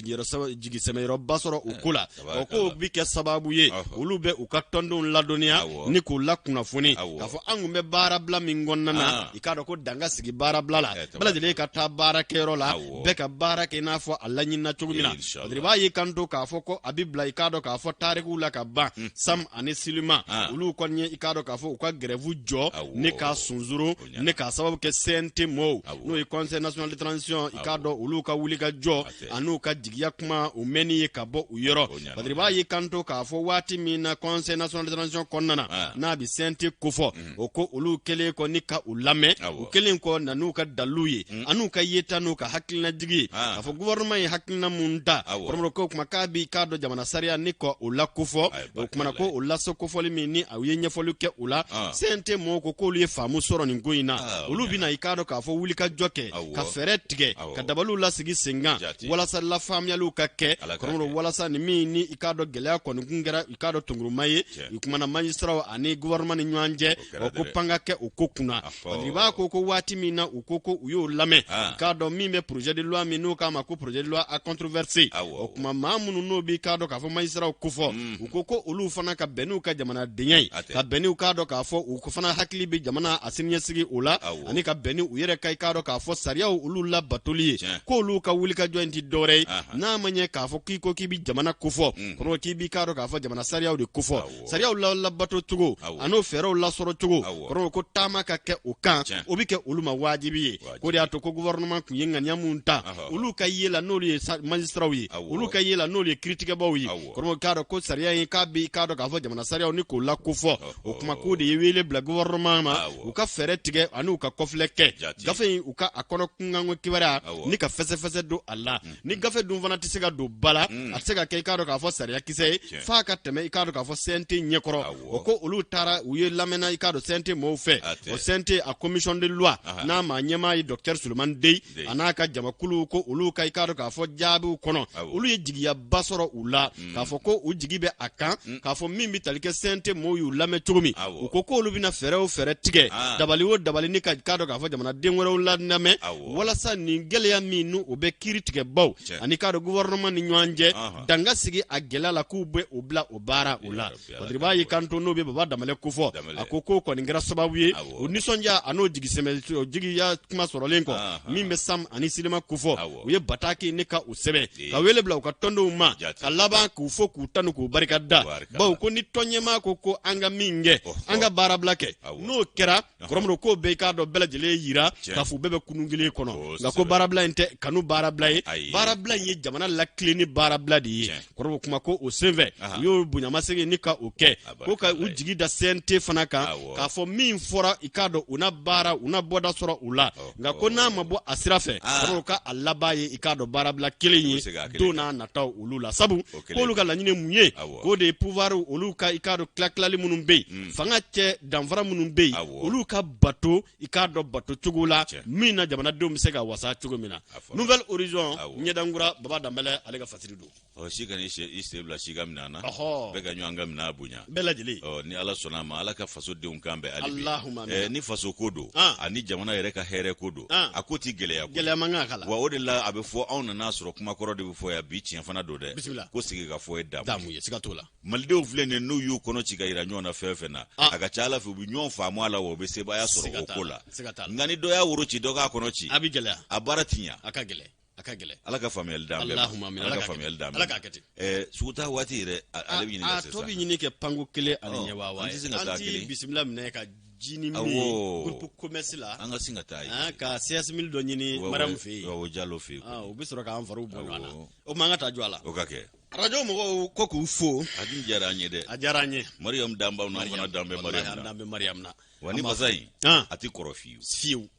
jigisɛmɛyɔrɔba sɔrɔ o ko la. O ko bɛ kɛ sababu ye olu bɛ u ka tɔndenw ladɔnniya ni k'u lakunnafoni k'a fɔ an kun bɛ baarabila min kɔnɔna na, i k'a dɔn ko dan ka sigi baarabila la, bɛɛ lajɛlen ka taa baarakɛyɔrɔ la, bɛɛ ka baara kɛ i n'a fɔ a laɲinina cogo min na. Badiriba y'i kanto k'a fɔ ko a bɛ bila i k'a dɔn k'a fɔ tarikuw la ka ban. SAM ani SYLIMA, olu kɔni ye i k'a dɔn k'a fɔ u ka grève jɔ ni k'a sonsoro ne k'a sababu kɛ CNT mɔɔw, n'o ye Conseil national de transition, i k'a dɔn olu ka wuli ka jɔ an'u ka jigiya kuma u mɛnni ye ka bɔ u yɔrɔ. Badiriba y'i kanto k'a fɔ waati min na Conseil national de transition kɔnɔna na, n'a bɛ CNT kofɔ, o ko olu kɛlen kɔ ni ka u lamɛn, u kɛlen kɔ na n'u ka dalilu ye an'u ka yeta n'u ka hakilinajigi ye k'a fɔ gouvernement ye hakilina mun ta, kɔrɔmɔrɔ ko kuma k'a b'i k'a dɔn jamana sariya ni ka o la kofɔ. O kumana ko o laso kofɔli min ni u ye ɲɛfɔli kɛ o la, CNT mɔgɔw ko k'olu ye faamu sɔrɔ nin ko in na. Olu bɛna i k'a dɔn k'a fɔ wulikajɔ kɛ ka fɛɛrɛ tigɛ ka dabaliw lasigi sen kan walasa lafaamuyaliw ka kɛ, kɔrɔmɔrɔ, walasa ni min ni i k'a dɔn gɛlɛya kɔni kun kɛra i k'a dɔn tunguruma ye u kumana magistraw ani gouvernement ni ɲɔgɔn cɛ, o ko pan ka kɛ o ko kunna. Badiriba ko ko waati min na u ko ko u y'o lamɛn, i k'a dɔn min bɛ projet de loi min n'u k'a ma ko projet de loi à controverse, o kuma maa minnu n'o b'i k'a dɔn k'a fɔ magistraw kofɔ, u ko ko olu fana ka bɛn n'u ka jamanadenya ye, ka bɛn n'u k'a dɔn k'a fɔ u fana hakili bɛ jamana a siniɲɛsigi o la, ani ka bɛn ni u yɛrɛ ka i k'a dɔn k'a fɔ sariyaw olu labatoli ye, k'olu ka wulikajɔ in tɛ dɔwɛrɛ ye n'a ma ɲɛ k'a fɔ k'i ko k'i bɛ jamana kofɔ, kɔrɔ k'i b'i k'a dɔn k'a fɔ jamana sariyaw de kofɔ, sariyaw labato cogo an'o fɛɛrɛw lasɔrɔ cogo, kɔrɔ ko taama ka kɛ o kan, o bɛ kɛ olu ma wajibi ye. K'o de y'a to ko gouvernement tun ye ŋaniya mun ta, olu ka ye la n'olu ye magistraw ye, olu ka ye la n'olu ye kiritigɛbaw ye, kɔrɔ k'a dɔn ko sariya in k'a bɛ k'a dɔn k'a fɔ jamana sariyaw ni k'o lakofɔ. O kuma k'o de ye wele bila gouvernement ma, u ka fɛɛrɛ tigɛ ani u ka kɔfilɛ kɛ gafe in, u ka a kɔnɔ kunkanko kibaruya ni ka fɛsɛfɛsɛ don a la. Ni gafe dun fana tɛ se ka don ba la, a tɛ se ka kɛ i k'a dɔn k'a fɔ sariya kisɛ ye f'a ka tɛmɛ i k'a dɔn k'a fɔ CNT ɲɛkɔrɔ. O ko olu taara, u ye lamɛnna i k'a dɔn CNT mɔgɔw fɛ. O CNT a commission de loi, n'a maa ɲɛmaa ye docteur Souleymane Deye a n'a ka jamakulu, ko olu ka i k'a dɔn k'a fɔ jaabiw kɔnɔ, olu ye jigiyaba sɔrɔ u la k'a fɔ ko u jigi bɛ a kan k'a fɔ min bɛ tali kɛ CNT mɔgɔw y'u lamɛn cogo min, u ko k'olu bɛna fɛɛrɛ o fɛɛrɛ tigɛ, dabali o dabali ni ka k'a dɔn k'a fɔ jamanaden wɛrɛw lamɛn walasa nin gɛlɛya min n'o bɛ kiiri tigɛbaw ani k'a dɔn gouvernement ni ɲɔgɔn cɛ, dan ka sigi a gɛlɛya la, k'u bɛ o bila o baara o la. Badiriba y'i kanto, n'o bɛ Baba Danbɛlɛ kofɔ, a ko k'o kɔni kɛra sababu ye o nisɔndiya an'o jigisɛmɛ jigiya kuma sɔrɔlen kɔ, min bɛ SAM ani SYLIMA kofɔ, u ye bataki ni ka u sɛbɛn ka wele bila u ka tɔndenw ma, ka laban k'u fo k'u tanu k'u barika da, bawo ko ni tɔn ɲɛmaa ko ko an ka min kɛ, an ka baarabila kɛ, n'o kɛra, kɔrɔmɔrɔ, k'o bɛɛ i k'a dɔn bɛɛ lajɛlen yira k'a fɔ u bɛɛ bɛ kurun kelen kɔnɔ. Nka ko baarabila in tɛ kanu baarabila ye, baarabila in ye jamana latilenni baarabila de ye. Kɔrɔmɔrɔ kuma ko o senfɛ u y'o bonyamasegin ni ka o kɛ, ko ka u jigi da CNT fana kan k'a fɔ min fɔra, i k'a dɔn u na baara, u na bɔda sɔrɔ u la. Nka ko n'a ma bɔ a sira fɛ, kɔrɔmɔrɔ, ka a laban ye i k'a dɔn baarabila kelen ye don n'a nataw olu la, sabu k'olu ka laɲini mun ye, k'o de ye pouvoir olu ka i k'a dɔn tilatilali minnu bɛ yen, fanga cɛ danfara minnu bɛ yen, olu ka bato i k'a dɔn bato cogo la min na jamanadenw bɛ se ka wasa cogo min na. Nouvel Horizon, ɲɛdankura, Baba Danbɛlɛ ale ka fasiri don. Ɔ, si kana i sen bila si ka minɛn na. Bɛɛ ka ɲɔgɔn ka minɛn bonya. Bɛɛ lajɛlen. Ɔ, ni Ala sɔnna a ma, Ala ka fasodenw kan bɛn hali bi. Allahumma amina. Ni faso ko don, ani jamana yɛrɛ ka hɛrɛ ko don, a ko ti gɛlɛya ko. Gɛlɛya man kan k'a la. Wa o de la a bɛ fɔ, anw nana sɔrɔ kuma kɔrɔ de bɛ fɔ yan bi, tiɲɛ fana don dɛ. Bisimila. Ko sigi ka fɔ ye damu. Damu ye, siga t'o la. Malidenw filɛ nin n'u y'u kɔnɔ ci ka yira ɲɔgɔn na fɛn fɛn na, a ka ca Ala fɛ u bɛ ɲɔgɔn faamu a la, wa u bɛ sebaaya sɔrɔ o ko la. Nka ni dɔ y'a woro ci, dɔ k'a kɔnɔ ci, a bɛ gɛlɛya. A baara ti ɲa. A ka gɛlɛn. A ka gɛlɛn. Ala ka faamuyali d'an bɛɛ ma. Allahumma amin. Ala ka faamuyali d'an bɛɛ ma. Ala k'a kɛ ten. Sugutaa waati yɛrɛ, ale bɛ ɲini ka a se tɔ sa. bɛ ɲini kɛ panko kelen ani Ɔ, ɲɛ waa an tɛ se ka an taa ti kelen. bisimila minɛ ka ji ni min Awɔ. groupe commerce la. An ka sin ka taa yen. Ka CS1000 dɔ ɲini Mariam fɛ yen. O Jalo fɛ yen. U bɛ sɔrɔ k'an fariw bɔ ɲɔgɔn na. Awɔ. O tuma an ka taa jɔ a la. O ka kɛ. Arajo mɔgɔw ko k'u fo. A dun diyara an ye dɛ. A diyara an ye. Mariam danbaw na, an fana dan bɛ Walahi, Mariam an na. dan bɛ Mariam na. Wa ni masa in, Han. a tɛ kɔrɔ fiyewu. Fiyewu.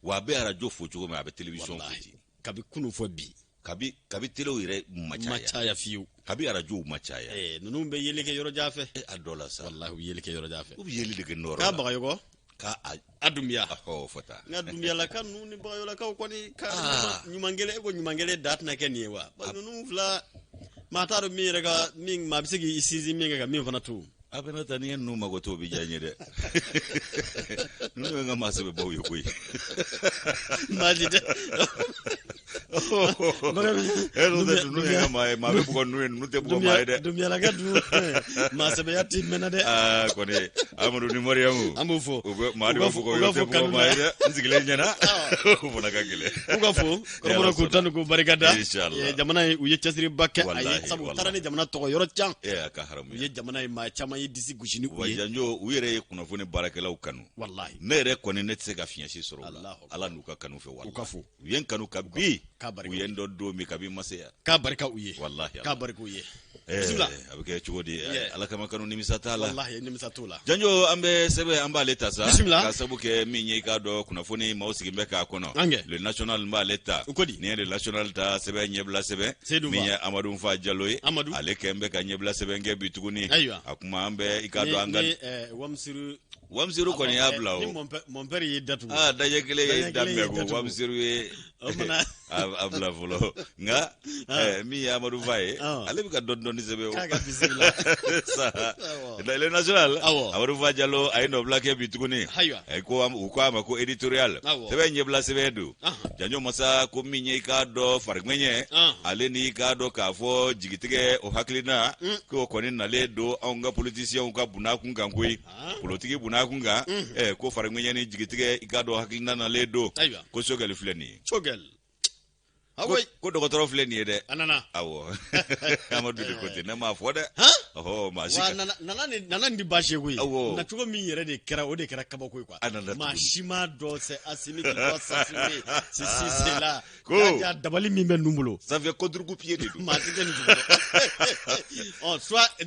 Wa a bɛ arajo fo cogo min, a bɛ télévision fo Walahi. ten. Kabi kunun fɔ bi. Kabi telew yɛrɛ ma Ma caya. caya fiyewu. Kabi arajow ma caya. Ninnu bɛ yeli kɛ yɔrɔ jan fɛ. A dɔ la sa. Walahi, u bɛ yeli kɛ yɔrɔ jan fɛ. U bɛ yeli de kɛ nɔrɔ K'a la. Bagayɔgɔ. K'a a A Dunbiya. Ɔhɔ, fɔ ta. Nka Dunbiyalaka ninnu ni Bagayɔlakaw kɔni ka Ah. ɲuman kelen, e ko ɲuman kelen da tɛna kɛ nin ye wa? Ba ninnu fila, maa t'a dɔn min yɛrɛ ka min maa bɛ se k'i sinsin min kan ka min fana to. A bɛna taa n'i ye ninnu mago t'o bɛ diya n ye dɛ. Ninnu ye n ka maa sɛbɛbaw ye koyi. Baasi tɛ. E n'o tɛ, ninnu ye n ka maa ye, maa bɛ bugɔ ninnu ye, ninnu tɛ bugɔ maa ye dɛ. Dunbiyalaka dun maa sɛbɛya tɛ mɛnna dɛ. Aa kɔni Amadu ni Mariyamu. An b'o fɔ. U bɛ maa de U ka bɛ fo- bugɔ, u ka o tɛ fo bugɔ kanu maa ye na. dɛ. N sigilen ɲɛna. O fana ka gɛlɛn. U ka fo kɔrɔbɔrɔ k'u tanu k'u barika da. Inshallah. Jamana in, u ye cɛsiriba kɛ a ye Wallahi, sabu u wallahi. taara ni jamana tɔgɔ yɔrɔ jan. A ka haramu. U ye jamana in maa caman ye disi gosi ni u Wa ye. janjo, u yɛrɛ ye kunnafoni baarakɛlaw kanu. Wallahi. Ne yɛrɛ kɔni, ne tɛ se ka fiɲɛ si sɔrɔ o la. Allahu Ala n'u ka kanu fɛ, wallahi. U ka fo. U ye n kanu kabi. K'a barika. U ye n dɔn don min, kabi n ma se yan. K'a barika u ye. Wallahi. K'a barika u ye. Bisimila. A bɛ kɛ cogo di? Yeah. Ala kama kanu, nimisa t'a la. Wallahi, nimisa t'o la. Janjo, an bɛ sɛbɛn, an b'ale ta sa. Bisimila. Ka sabu kɛ min ye, i k'a dɔn kunnafoni maaw sigin bɛ k'a kɔnɔ. An kɛ. Le National, n b'ale ta. O ko di? Ni ye Le National ta, sɛbɛn ɲɛbila sɛbɛn. Seydou Min Fa. ye Amadu Fa Jalo ye. Amadu. Ale kɛn bɛ ka ɲɛbila sɛbɛn kɛ bi tuguni. Ayiwa. A kuma an bɛ i k'a dɔn an ka. Ni Wamsiru. Wamsiru kɔni y'a bila Ni o. mon père y'i datugu. Aa, dajɛ kelen ye Dajɛ kelen daminɛ y'i ko datugu. Wamsiru ye. O fana. A bila fɔlɔ, nka min ye Amadu Fa ye, Ah. ale bɛ ka dɔɔni dɔɔni sɛbɛn o. K'a ka bisimila. Sa. Awɔ. Le National. Awɔ. Amadu Fa Jalo a ye nɔbila kɛ bi tuguni. Ayiwa. Ko u ko a ma ko éditorial. Awɔ. Sɛbɛn ɲɛbila sɛbɛn don. Ahan. Janjo masa, ko min ye i k'a dɔn farigɛɲɛ. Ahan. Ale ni i k'a dɔn k'a fɔ jigitigɛ o hakilina. K'o kɔni nalen don anw ka politiciens ka bunakun kan koyi. Ah. Politiki bunakun kan. Ko farigɛɲɛ ni jigitigɛ, i k'a dɔn hakilina nalen don. Ayiwa. Ko Sogɛli filɛ nin ye. Choguel. Ko Awoyi. ko dɔgɔtɔrɔ filɛ nin ye dɛ. A nana. Awɔ. Amadu de ko ten, ne m'a fɔ dɛ. Han? Ɔhɔ, maa si Wa ka. nana nana ni nana ni baasi ye koyi. Awɔ. Nacogo min yɛrɛ de kɛra, o de kɛra kabako ye quoi. A nana Maa tuguni. si m'a dɔn, c'est Assimi qui doit s'assumer. Ceci cela. Ko. Ja dabali min bɛ ninnu bolo. Ça fait contre-coup pied de don. Maa ti kɛ nin jukɔrɔ. Ɔ,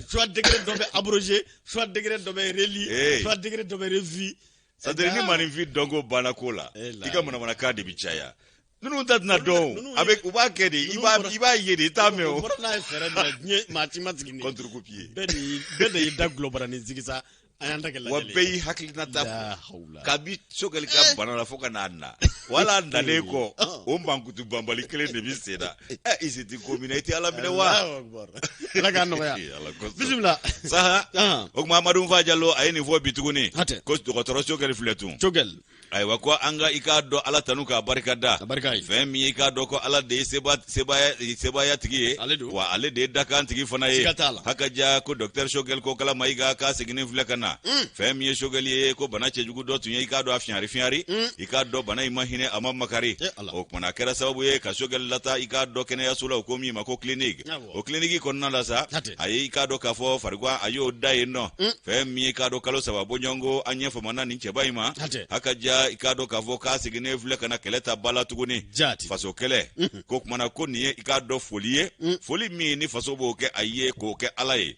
soit décret dɔ bɛ abrogé, soit décret dɔ bɛ relu, Hey. soit décret dɔ bɛ revu. C'est à dire ni maaninfin dɔnko banna ko la, Eh la. i ka manamanakan de bɛ caya. Ninnu ta tɛna dɔn o. Ninnu A bɛ u b'a kɛ de, i ninnu b'a bɔra- i b'a ye de, i t'a mɛn O o. bɔra n'a ye fɛɛrɛ min na, diɲɛ maa ci ma sigi ni. Contre-coup pied. Bɛɛ de y'i da gulɔbaranin sigi sa, an y'an ta kɛ Wa lajɛli ye. bɛɛ y'i hakilina ta La fɔ. hawla. Kabi Sogɛli ka bana la fo ka n'a na. Wala a nalen kɔ, o mankutu banbali kelen de bɛ sen na. I se ti ko min na, i tɛ Ala minɛ wa? Allahu akbar. Ala k'a nɔgɔya. Ala kosɔn. Bisimila. Saha. Ahan. O tuma Amadu Fa Jalo a ye nin fɔ bi tuguni. Hatɛ. Ko dɔgɔtɔrɔ Sogɛli filɛ tun. Choguel. Ayiwa, ko an ka i k'a dɔn Ala tanu k'a barika da. A barika ye. Fɛn min ye i k'a dɔn ko Ala de ye sebaaya tigi ye. Ale don. Wa ale de ye dakan tigi fana ye. Siga t'a la. Haka ja ko docteur Sogɛli ko kala Mayiga k'a seginni filɛ ka na. Fɛn min ye Sogɛli ye, ko bana cɛjugu dɔ tun ye i k'a dɔn a fiyari fiyari. I k'a dɔn bana in ma hinɛ, a ma makari. Eh, Ala. O kumana a kɛra sababu ye ka Sogɛli lata i k'a dɔn kɛnɛyaso la, o ko min ma ko clinique. Awɔ. O clinique kɔnɔna la sa, Hatɛ. a ye i k'a dɔn k'a fɔ farikolo a y'o da yen nɔ. Fɛn min ye i k'a dɔn kalo 3 bɔɲɔgɔnko an ɲɛ famana nin cɛba in ma. Hatɛ. Haka ja i k'a dɔn k'a fɔ k'a seginnen filɛ ka na kɛlɛ ta ba la tuguni. Jaati. Faso kɛlɛ. Ko kumana ko nin ye i k'a dɔn foli ye. Foli min ni faso b'o kɛ a ye k'o kɛ Ala ye.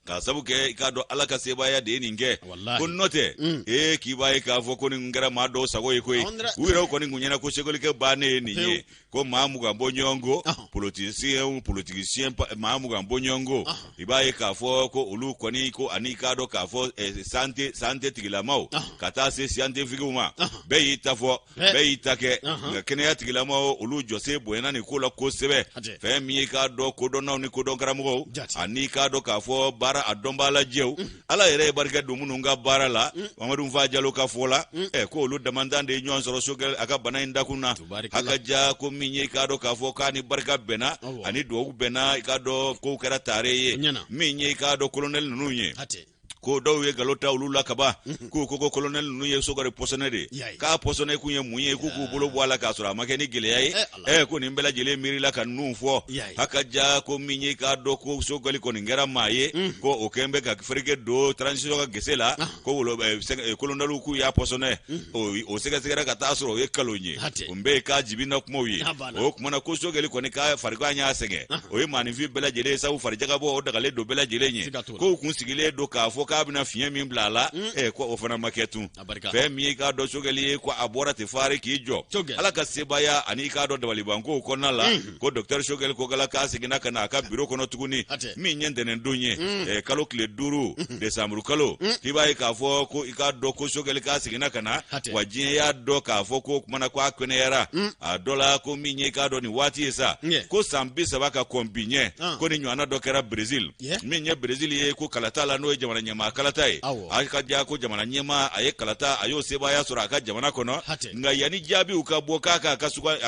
K'a sabu kɛ i k'a dɔn Ala ka sebaaya de ye nin kɛ. Walahi. Ko nɔ tɛ. Ee, k'i b'a ye k'a fɔ ko nin kɛra maa dɔw sago ye koyi. Anw dɛrɛ. U yɛrɛ kɔni kun ɲɛna ko Sogɛlikɛ bannen ye nin ye. Pewu. Ko maa 20 bɔ ɲɔgɔn ko. Ɔhɔn. Politicien politicien maa 20 bɔ ɲɔgɔn ko. I b'a ye k'a fɔ ko olu kɔni ko ani i k'a dɔn k'a fɔ santé tigilamaw Ɔhɔn. ka taa se scientifique ma. Ɔhɔn. Bɛɛ y'i ta fɔ, Bɛɛ. bɛɛ y'i ta kɛ. Ɔhɔn. Nka kɛnɛya tigilamaw olu jɔsen bonyana nin ko la kosɛbɛ. Hatɛ. Fɛn min ye k'a dɔn kodɔnnaw ni kodɔn karamɔgɔw Jati. ani k'a dɔn k'a fɔ baara a dɔnbaa lajɛw, Ala yɛrɛ ye barika don minnu ka baara la, Mamadu Fa Jalo ka fɔ la, ko olu damantan de ye ɲɔgɔn sɔrɔ Sogɛli a ka bana in dakun na. Tubaarikala. Haka ja ko min ye i k'a dɔn k'a fɔ k'a ni barika bɛnna Awɔ. ani duwawu bɛnna, i k'a dɔn kow kɛra taare ye. O ɲɛna. Min ye i k'a dɔn kolonɛli ninnu ye, Hatɛ. Ko dɔw ye nkalon ta olu la kaban, k'u ko ko kolonɛli ninnu ye Sogɛli pɔsɔnɛ de ye. K'a pɔsɔnɛ kun ye mun ye? K'u k'u bolo bɔ a la k'a sɔrɔ a ma kɛ ni gɛlɛya ye. Ɛ, ko nin bɛɛ lajɛlen miirila ka ninnu fɔ. Haka ja, ko min ye k'a dɔn ko Sogɛli kɔni kɛra maa ye, ko o kɛn bɛ ka fereke don transition ka gese la, ko wolo kolonɛliw k'u y'a pɔsɔnɛ, o sɛgɛsɛgɛra ka taa sɔrɔ o ye nkalon ye. O bɛɛ ye k'a jibi na kumaw ye. O tuma na ko Sogɛli kɔni ka farigan y'a sɛgɛn, o ye maaninfin bɛɛ lajɛlen ye, sabu farijagabɔ o dagalen don bɛɛ lajɛlen ye. Kow kun sigilen don k'a fɔ k'a bɛna fiɲɛ min bila a la, ko o fana ma kɛ tun. Fɛn min ye k'a dɔn Sogɛli ye, ko a bɔra ten fari k'i jɔ Ala ka sebaaya ani i k'a dɔn dabalibankow kɔnɔna la, ko docteur Sogɛli Kokala k'a seginna ka na a ka biro kɔnɔ tuguni, min ye ntɛnɛndon ye, kalo tile 5, desanburu kalo. K'i b'a ye k'a fɔ ko i k'a dɔn ko Sogɛli k'a seginna ka na wa, diɲɛ y'a dɔn k'a fɔ ko kumana ko a kɛnɛyara. A dɔ la ko min ye k'a dɔn nin waati ye sa, ko san 30 ka kɔn bi ɲɛ, ko ni ɲɔgɔnna dɔ kɛra Brésil. Min ye Brésil ye, ko kalata la, n'o ye jamana ɲɛmaa kalata ye, a ka diya ko jamana ɲɛmaa a ye kalata, a y'o sebaaya sɔrɔ a ka jamana kɔnɔ. Nka yanni jaabiw ka bɔ k'a ka a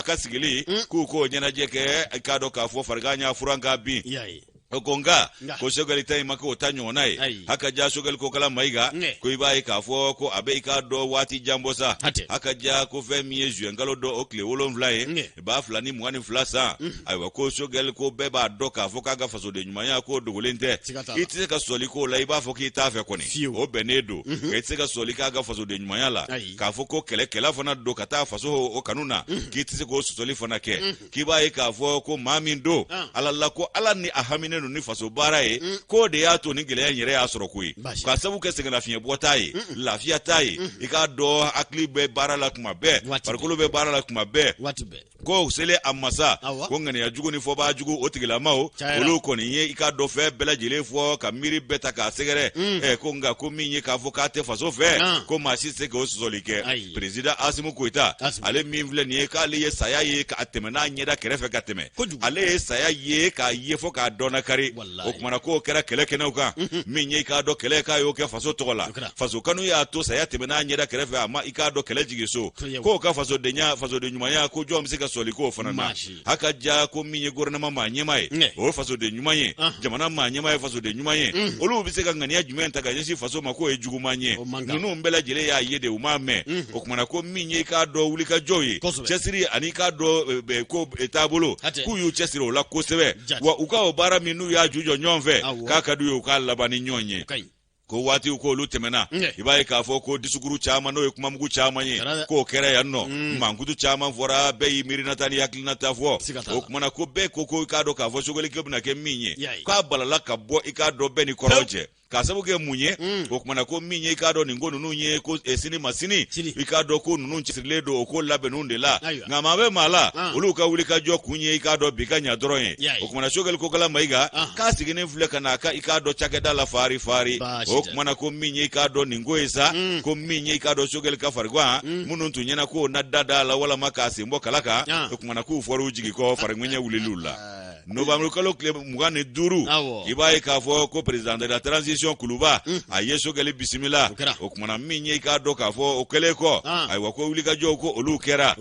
ka sigili, k'u k'o ɲɛnajɛ kɛ, k'a dɔn k'a fɔ farigan y'a furan k'a bin. O ko nka ko Sogɛli ta in ma k'o ta ɲɔgɔnna ye. Haka ja, Sogɛli Kokala Mayiga, ko i b'a ye k'a fɔ ko a bɛ i k'a dɔn waati jan bɔ sa. Haka ja, ko fɛn min ye zuwɛn kalo dɔ o tile 7 ye, 2022 san, ayiwa, ko Sogɛli ko bɛɛ b'a dɔn k'a fɔ k'a ka fasoden ɲumanya ko dogolen tɛ. I tɛ se ka sɔsɔli k'o la, i b'a fɔ k'i t'a fɛ kɔni, o bɛnnen don. I tɛ se ka sɔsɔli k'a ka fasoden ɲumanya la, k'a fɔ ko kɛlɛkɛla fana don ka taa faso o kanu na, k'i tɛ se k'o sɔsɔli fana kɛ. K'i b'a ye k'a fɔ ko maa min don, Ala la ko Ala ni a haminen don ni faso baara ye, k'o de y'a to ni gɛlɛya in yɛrɛ y'a sɔrɔ koyi, k'a sabu kɛ sɛgɛnnafiɲɛbɔ t'a ye, lafiya t'a ye. I k'a dɔn hakili bɛ baara la tuma bɛɛ, farikolo bɛ baara la tuma bɛɛ. Ko selen a masa ko ŋaniya jugu ni fɔbaa jugu o tigilamaw, olu kɔni ye i k'a dɔn fɛn bɛɛ lajɛlen fɔ ka miiri bɛɛ ta k'a sɛgɛrɛ. Ko nka ko min ye k'a fɔ k'a tɛ faso fɛ, ko maa si tɛ se k'o sɔsɔli kɛ. Perezida Asimu Goyita, ale min filɛ nin ye, k'ale ye saya ye k'a tɛmɛ n'a ɲɛda kɛrɛfɛ ka tɛmɛ, ale ye saya ye k'a ye fɔ k'a dɔnna kari. O kumana k'o kɛra kɛlɛ kɛnɛw kan, min ye i k'a dɔn kɛlɛ k'a y'o kɛ faso tɔgɔ la, faso kanu y'a to saya tɛmɛ n'a ɲɛda kɛrɛfɛ, a ma i k'a dɔn kɛlɛ jigin so. K'o ka fasodenya, fasoden ɲumanya, ko jɔn bɛ se ka sɔsɔli k'o fana na? Haka ja, ko min ye gouvernement maa ɲɛmaa ye, o ye fasoden ɲuman ye, jamana maa ɲɛmaa ye fasoden ɲuman ye, olu bɛ se ka ŋaniya jumɛn ta ka ɲɛsin faso ma k'o ye juguman ye? Ninnu bɛɛ lajɛlen y'a ye de, u m'a mɛn. O kumana ko min ye i k'a dɔn wulikajɔw ye, cɛsiri ani i k'a dɔn ko taabolo, k'u y'u cɛsiri o la kosɛbɛ, wa u ka o baara min n'u y'a ju jɔ ɲɔgɔn fɛ, k'a ka d'u ye u k'a laban ni ɲɔgɔn ye. Ko waatiw ko olu tɛmɛna, i b'a ye k'a fɔ ko disukuru caman, n'o ye kumamugu caman ye, k'o kɛra yan nɔ, mankutu caman fɔra, bɛɛ y'i miirinata ni hakilinata fɔ. O kumana ko bɛɛ ko ko i k'a dɔn k'a fɔ Sogɛli ko bɛna kɛ min ye, k'a balala ka bɔ i k'a dɔn bɛɛ ni kɔrɔn cɛ, k'a sabu kɛ mun ye? O kumana ko min ye i k'a dɔn nin ko ninnu ye, ko sini ma sini, i k'a dɔn ko ninnu cɛsirilen don o ko labɛnninw de la. Nka maa bɛ maa la, olu ka wulikajɔ kun ye i k'a dɔn bi ka ɲa dɔrɔn ye. O kumana Sogɛli Kokala Mayiga k'a sigilen filɛ ka n'a ka i k'a dɔn cakɛda la faari faari. O kumana ko min ye i k'a dɔn nin ko ye sa, ko min ye i k'a dɔn Sogɛli ka farigan, minnu tun ɲɛna k'o na da da la walama k'a sen bɔ kala kan, o kumana k'u fɔr'u jigi kɔ fariŋɛɲɛ wuliliw la. Novembre kalo tile 25, i b'a ye k'a fɔ ko président de la transition Kuluba, a ye Sogɛli bisimila. O kumana min ye i k'a dɔn k'a fɔ o kɛlen kɔ, ayiwa, ko wulikajɔw ko olu kɛra,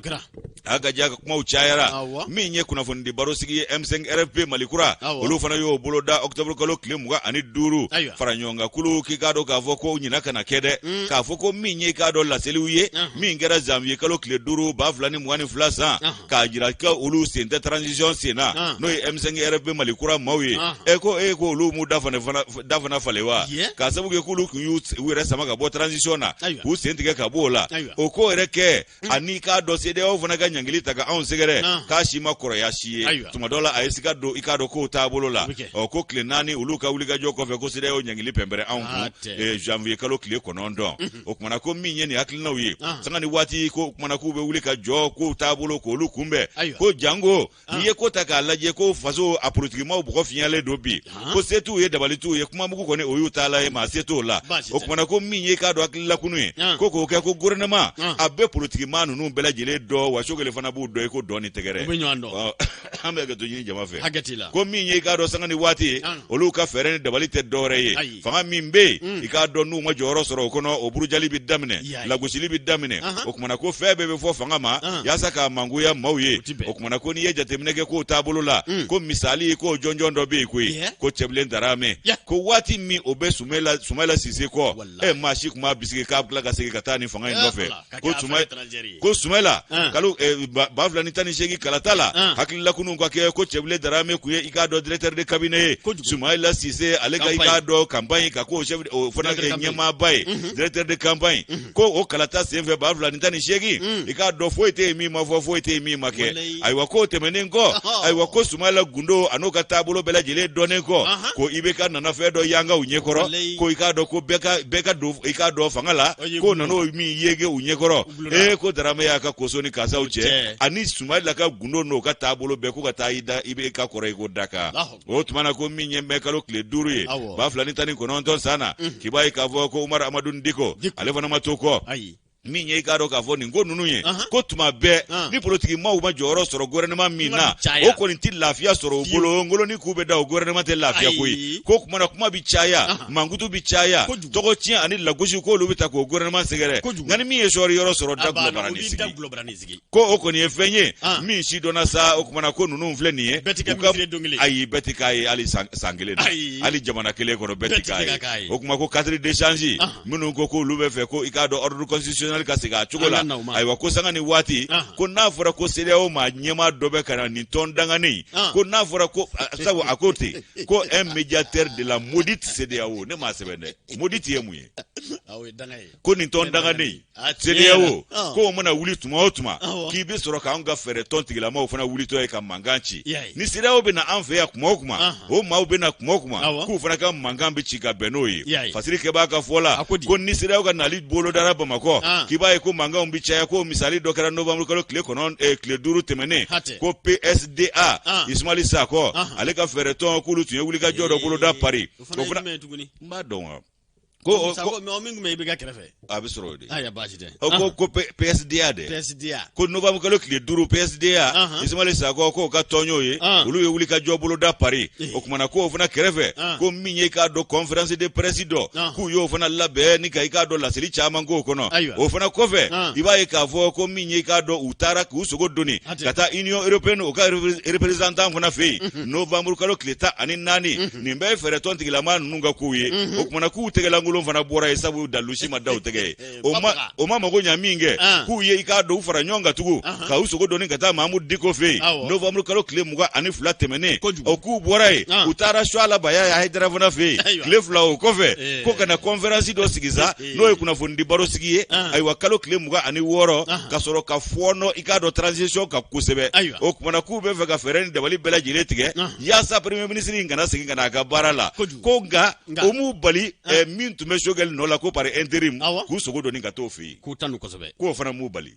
a ka ja kumaw cayara. Min ye kunnafonidi barosigi ye M5 RFP Mali kura, olu fana y'o boloda octobre kalo tile 25. Fara ɲɔgɔnkan kulu k'i k'a dɔn k'a fɔ ko ɲina kana kɛ dɛ, k'a fɔ ko min ye i k'a dɔn laseliw ye min kɛra janvier kalo tile 5 2022 san, k'a jira ko olu sen tɛ transition sen na, n'o ye M5 RFP Mali kura maaw ye. E ko e ko olu m'u da fana falen wa, k'a sababu kɛ k'olu tun y'u yɛrɛ sama ka bɔ transition na, k'u sen tigɛ ka bɔ o la. O ko yɛrɛ kɛ ani k'a dɔn CEDEAO fana ka ɲangili ta ka anw sɛgɛrɛ, k'a si ma kɔrɔya si ye. Tuma dɔ la a ye siga don i k'a dɔn kow taabolo la. Ɔ, ko tile 4 olu ka wulikajɔ kɔfɛ, ko CEDEAO ɲangili pɛnpɛrɛ anw kun janvier kalo tile 9. O kumana ko min ye nin hakilinaw ye, sanga ni waati ko kumana k'u bɛ wuli ka jɔ kow taabolo k'olu kunbɛn, ko janko n'i ye ko ta k'a lajɛ ko faso a politikimaw bɔgɔ fiɲɛlen don bi, ko se t'u ye, dabali t'u ye, kumamugu kɔni o y'u taala ye, maa se t'o la. O kumana ko min ye k'a dɔn hakililakunu ye, ko k'o kɛ ko gouvernement a bɛ politikimaa ninnu bɛɛ lajɛlen dɔn, wa Sogɛli fana b'u dɔn i ko dɔn ni tɛgɛrɛ. An bɛ hakɛto ɲini jama fɛ. Hakɛ t'i la. Ko min ye i k'a dɔn sanga ni waati ye, olu ka fɛɛrɛ ni dabali tɛ dɔwɛrɛ ye. Fanga min bɛ yen, i k'a dɔn n'u ma jɔyɔrɔ sɔrɔ o kɔnɔ, o burujali bɛ daminɛ, lagosili bɛ daminɛ. O kumana ko fɛn bɛɛ bɛ fɔ fanga ma yaasa k'a mangoya maaw ye. O kumana ko n'i ye jateminɛ kɛ k'o taabolo la, ko misali k'o jɔnjɔn dɔ bɛ yen koyi, ko Cɛbilen Daramɛ, ko waati min o bɛ Sumayila Sise kɔ, ɛ maa si tun m'a bisigi k'a tila ka segin ka taa nin fanga in nɔfɛ. Ko Sumayila kalo 2018 kalata la, hakililakunun ka kɛ ko Cɛbilen Daramɛ tun ye i k'a dɔn directeur de cabinet ye Sumayila Sise, ale ka i k'a dɔn campagne ka k'o chef, o fana kɛ ɲɛmaaba ye, directeur de campagne. Ko o kalata senfɛ 2018, i k'a dɔn foyi tɛ yen min ma fɔ, foyi tɛ yen min ma kɛ. Ayiwa, k'o tɛmɛnen kɔ, ayiwa, ko Sumayila gundo an'o ka taabolo bɛɛ lajɛlen dɔnnen kɔ, ko IBK nana fɛn dɔ yanga u ɲɛkɔrɔ, ko i k'a dɔn ko bɛɛ ka don i k'a dɔn fanga la, k'o nan'o min yege u ɲɛkɔrɔ. Ee, ko Daramɛ y'a ka koso ni kasaw cɛ ani Sumayila ka gundo n'o ka taabolo bɛɛ, ko ka taa i da IBK kɔrɔ i ko daka. O tuma na ko min ye mɛ kalo tile 5 ye 2019 san na, k'i b'a ye k'a fɔ ko Umaru Amadu Diko, ale fana ma to kɔ. Min ye i k'a dɔn k'a fɔ nin ko ninnu ye, ko tuma bɛɛ ni politiki maaw ma jɔyɔrɔ sɔrɔ gouvernement min na, o kɔni tɛ lafiya sɔrɔ u bolo. Ngoloni k'u bɛ da o gouvernement tɛ lafiya koyi. Ko tuma na kuma bɛ caya, mankutu bɛ caya, tɔgɔ tiɲɛ ani lagosi, k'olu bɛ ta k'o gouvernement sɛgɛrɛ. Nka ni min ye sɔɔri yɔrɔ sɔrɔ, da gulɔbarani sigi, ko o kɔni ye fɛn ye min sidɔnna sa. O kumana ko ninnu filɛ nin ye, ayi, bɛɛ tɛ k'a ye hali san kelen na, hali jamana kelen kɔnɔ bɛɛ tɛ k'a ye. O kuma ko cadre d'échange minnu ko k'olu bɛ fɛ ko i k'a dɔn ordre constitutionnel ka segin a cogo la, ayiwa, ko sanga ni waati, ko n'a fɔra ko CEDEAO maa ɲɛmaa dɔ bɛ ka na nin tɔn danganen, ko n'a fɔra ko sabu a ko ten ko un médiateur de la maudite CEDEAO. Ne m'a sɛbɛn dɛ. Maudite ye mun ye? Ko nin tɔn danganen CEDEAO, ko o mana wuli tuma o tuma, k'i bɛ sɔrɔ k'an ka fɛɛrɛ tɔn tigilamaw fana wulitɔ ye ka mankan ci. Ni CEDEAO bɛ na an fɛ yan tuma o tuma, o maaw bɛ na tuma o tuma, k'u fana ka mankan bɛ ci ka bɛn n'o ye. Fasiri kɛbaa ka fɔ la, ko ni CEDEAO ka nali bolodara Bamakɔ, k'i b'a ye ko mankanw bɛ caya. Ko misali dɔ kɛra novembre kalo tile kɔnɔ, tile 5 tɛmɛnen, ko PSDA, Ismaili Sakɔ, ale ka fɛɛrɛ tɔn, k'olu tun ye wulikajɔ dɔ boloda Paris. O fana n b'a dɔn wa? Ko ko min tun bɛ IBK kɛrɛfɛ. A bɛ sɔrɔ o de. Ayiwa, baasi tɛ. Ko PSDA dɛ. PSDA. Ko novembre kalo tile 5, PSDA, Ismaili Sakɔ, k'o ka tɔn y'o ye, olu ye wulikajɔ boloda Paris. O kumana k'o fana kɛrɛfɛ, ko min ye i k'a dɔn conférence de presse dɔ, k'u y'o fana labɛn ni ka i k'a dɔn laseli caman k'o kɔnɔ. O fana kɔfɛ, i b'a ye k'a fɔ ko min ye i k'a dɔn u taara k'u sogo doni ka taa Union européenne, o ka représentant fana fɛ yen novembre kalo tile 14. Nin bɛɛ ye fɛɛrɛ tɔn tigilama ninnu ka kow ye. O kumana k'u tɛgɛlankolon fana bɔra yen, sabu dalilu si ma da u tɛgɛ ye. O ma mago ɲa min kɛ, k'u ye i k'a dɔn u fara ɲɔgɔn kan tugun ka u sogo doni ka taa Mahamudu Diko fɛ yen novembre kalo tile 22 tɛmɛnen. O k'u bɔra yen, u taara Suala Bayaya Hayidara fana fɛ yen tile 2 o kɔfɛ, ko ka na conférence dɔ sigi sa, n'o ye kunnafonidi baro sigi ye, ayiwa, kalo tile 26, ka sɔrɔ ka fɔɔnɔ i k'a dɔn transition kan kosɛbɛ. O kumana k'u bɛ fɛ ka fɛɛrɛ ni dabali bɛɛ lajɛlen tigɛ yaasa premier ministre in kana segin ka na a ka baara la. Ko nka o m'u bali min tun bɛ Choguel nɔ la ko par intérim, k'u sogo doni ka t'o fɛ yen. K'u tanu kosɛbɛ. K'o fana m'u bali.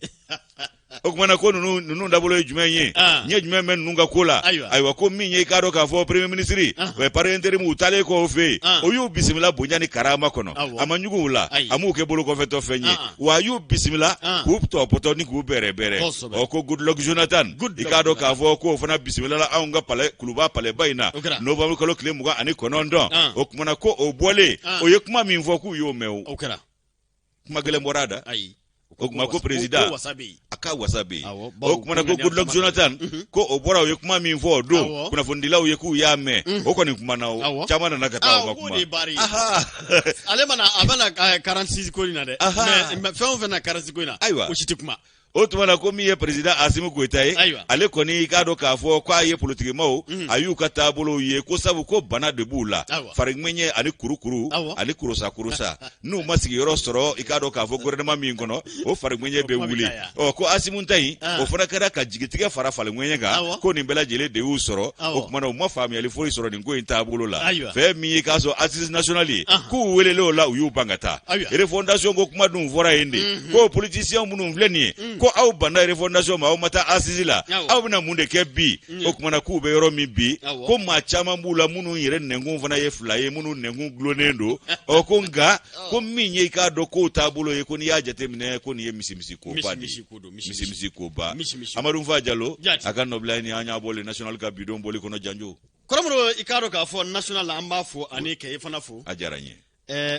O kumana ko ninnu dabolo ye jumɛn ye? Ɲɛ jumɛn bɛ ninnu ka ko la? Ayiwa, ko min ye i k'a dɔn k'a fɔ premier ministre par intérim, u taalen kɔ o fɛ yen, o y'u bisimila bonya ni karama kɔnɔ. A ma ɲugun u la, a m'u kɛ bolokɔfɛtɔ fɛn ye, wa a y'u bisimila k'u tɔpɔtɔ ni k'u bɛrɛbɛrɛ. Ɔ ko Goodluck Jonathan, i k'a dɔn k'a fɔ k'o fana bisimilala anw ka palais, Kuluba palais-ba in na novembre kalo tile 29. O kumana ko o bɔlen, o ye kuma min fɔ, k'u y'o mɛn. O kuma gɛlɛn bɔra a da. O kuma ko président a ka wasa bɛ yen. O kumana ko Goodluck Jonathan, ko o bɔra, o ye kuma min fɔ o don kunnafonidilaw ye, k'u y'a mɛn. O kɔni kumana, o caman nana ka taa o ma kuma. Ale mana a bɛna 46 ko in na dɛ, mais fɛn o fɛn na 46 ko in na, ayiwa, o si tɛ kuma. O tuma na ko min ye président Asimi Goyita ye, ale kɔni i k'a dɔn k'a fɔ k'a ye politikimaw, a y'u ka taabolow ye, ko sabu ko bana de b'u la, fariŋɛɲɛ ani kurukuru ani kurusa kurusa. N'u ma sigiyɔrɔ sɔrɔ i k'a dɔn k'a fɔ gouvernement min kɔnɔ, o fariŋɛɲɛ bɛ wuli. Ɔ ko Asimu ta in, o fana kɛra ka jigitigɛ fara fariŋɛɲɛ kan, ko nin bɛɛ lajɛlen de y'u sɔrɔ. O tuma na u ma faamuyali foyi sɔrɔ nin ko in taabolo la. Fɛn min ye k'a sɔrɔ assise nationale ye, k'u welele o la, u y'u ban ka taa. Refondation ko kuma dun fɔra yen de, ko politicien minnu filɛ nin ye, Ko aw banna refondation ma, aw ma taa assise la, aw bɛna mun de kɛ bi? O tuma na k'u bɛ yɔrɔ min bi, ko maa caman b'u la minnu yɛrɛ nɛnkun fana ye fila ye, minnu nɛnkun gulonnen don. Ɔ, ko nka ko min ye i k'a dɔn kow taabolo ye, ko n'i y'a jateminɛ, ko nin ye misimisi koba de ye, misimisi koba. Amadu Fa Jalo a ka nɔbila ye nin, an y'a bɔ Le National ka bidon bɔli kɔnɔ. Janjo. Kɔrɔmɔrɔ, i k'a dɔn k'a fɔ National, an b'a fo ani k'e fana fo. A diyara n ye.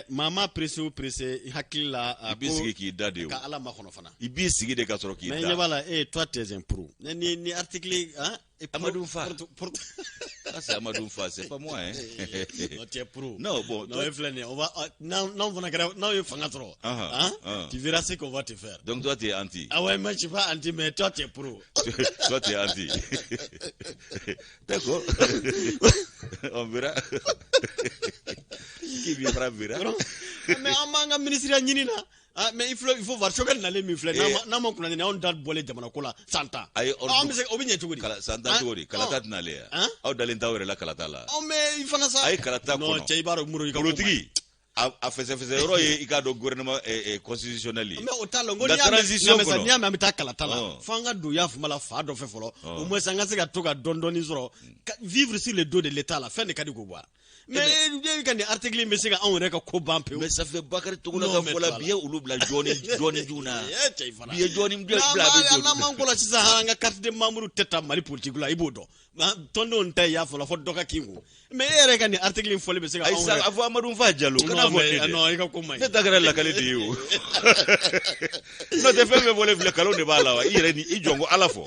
Maa ma pressé o pressé, i hakili la. I b'i sigi k'i da de o. Ka Ala makɔnɔ fana. I b'i sigi de ka sɔrɔ k'i da. Mais ɲɛ b'a la, eh, toi tu es un pro. Ni article, hein. Amadou Fa. Ça, c'est Amadou Fa, c'est pas moi, hein. Non, tu es pro. Non, bon. Non, toi... on va, n'anw fana kɛra, n'aw ye fanga sɔrɔ. Hein? Tu verras ce qu'on va te faire. Donc toi, tu es anti. Ah ouais, moi, je suis pas anti, mais toi, tu es pro. Toi, tu es anti. D'accord. On verra. Qui vivra verra. Mais an b'an ka ministre ɲini na. Ah, mais il faut voir Choguel nalen min filɛ, n'a ma kunna anw da bɔlen jamana ko la san 10. Ayi. An bɛ se o bɛ ɲɛ cogo di? San 10 cogo di? Kalata tɛna ale yan. Aw dalen t'aw yɛrɛ la kalata la. Ɔ, mais i fana sa. A ye kalata kɔnɔ. Non, cɛ, i b'a dɔn Moro, i ka ko Politiki a fɛsɛfɛsɛ yɔrɔ ye i k'a dɔn gouvernement constitutionnel ye. Mais o t'a la, n ko n'i y'a mɛn, n'i y'a mɛn an bɛ taa kalata la, f'an ka don y'a fama la fa dɔ fɛ fɔlɔ, au moins an ka se ka to ka dɔɔni dɔɔni sɔrɔ, vivre sur le dos de l'État la, fɛn de ka di k'o bɔ. Mais e ka nin article in bɛ se ka anw yɛrɛ ka ko ban pewu. Mais ça fait Bakari Togola ka fɔ la, bi ye olu bila jɔni jɔni joona. Bi ye jɔni bila a bɛ jɔ. N'an m'an kɔlɔsi sisan, an ka carte de membre tɛ ta Mali politique la, i b'o dɔn. Tɔndenw ta i y'a fɔ la fɔ dɔ ka kin kun. Mais e yɛrɛ ka nin article in fɔli bɛ se ka anw yɛrɛ. Ayi sa, a fɔ Amadu Fa Jalo kana fɔ ne dɛ. Non, i ka ko man ɲi. Ne ta kɛra lakali de ye o. N'o tɛ, fɛn fɛn fɔlen filɛ, nkalon de b'a la wa? I yɛrɛ ni i jɔn ko Ala fɔ.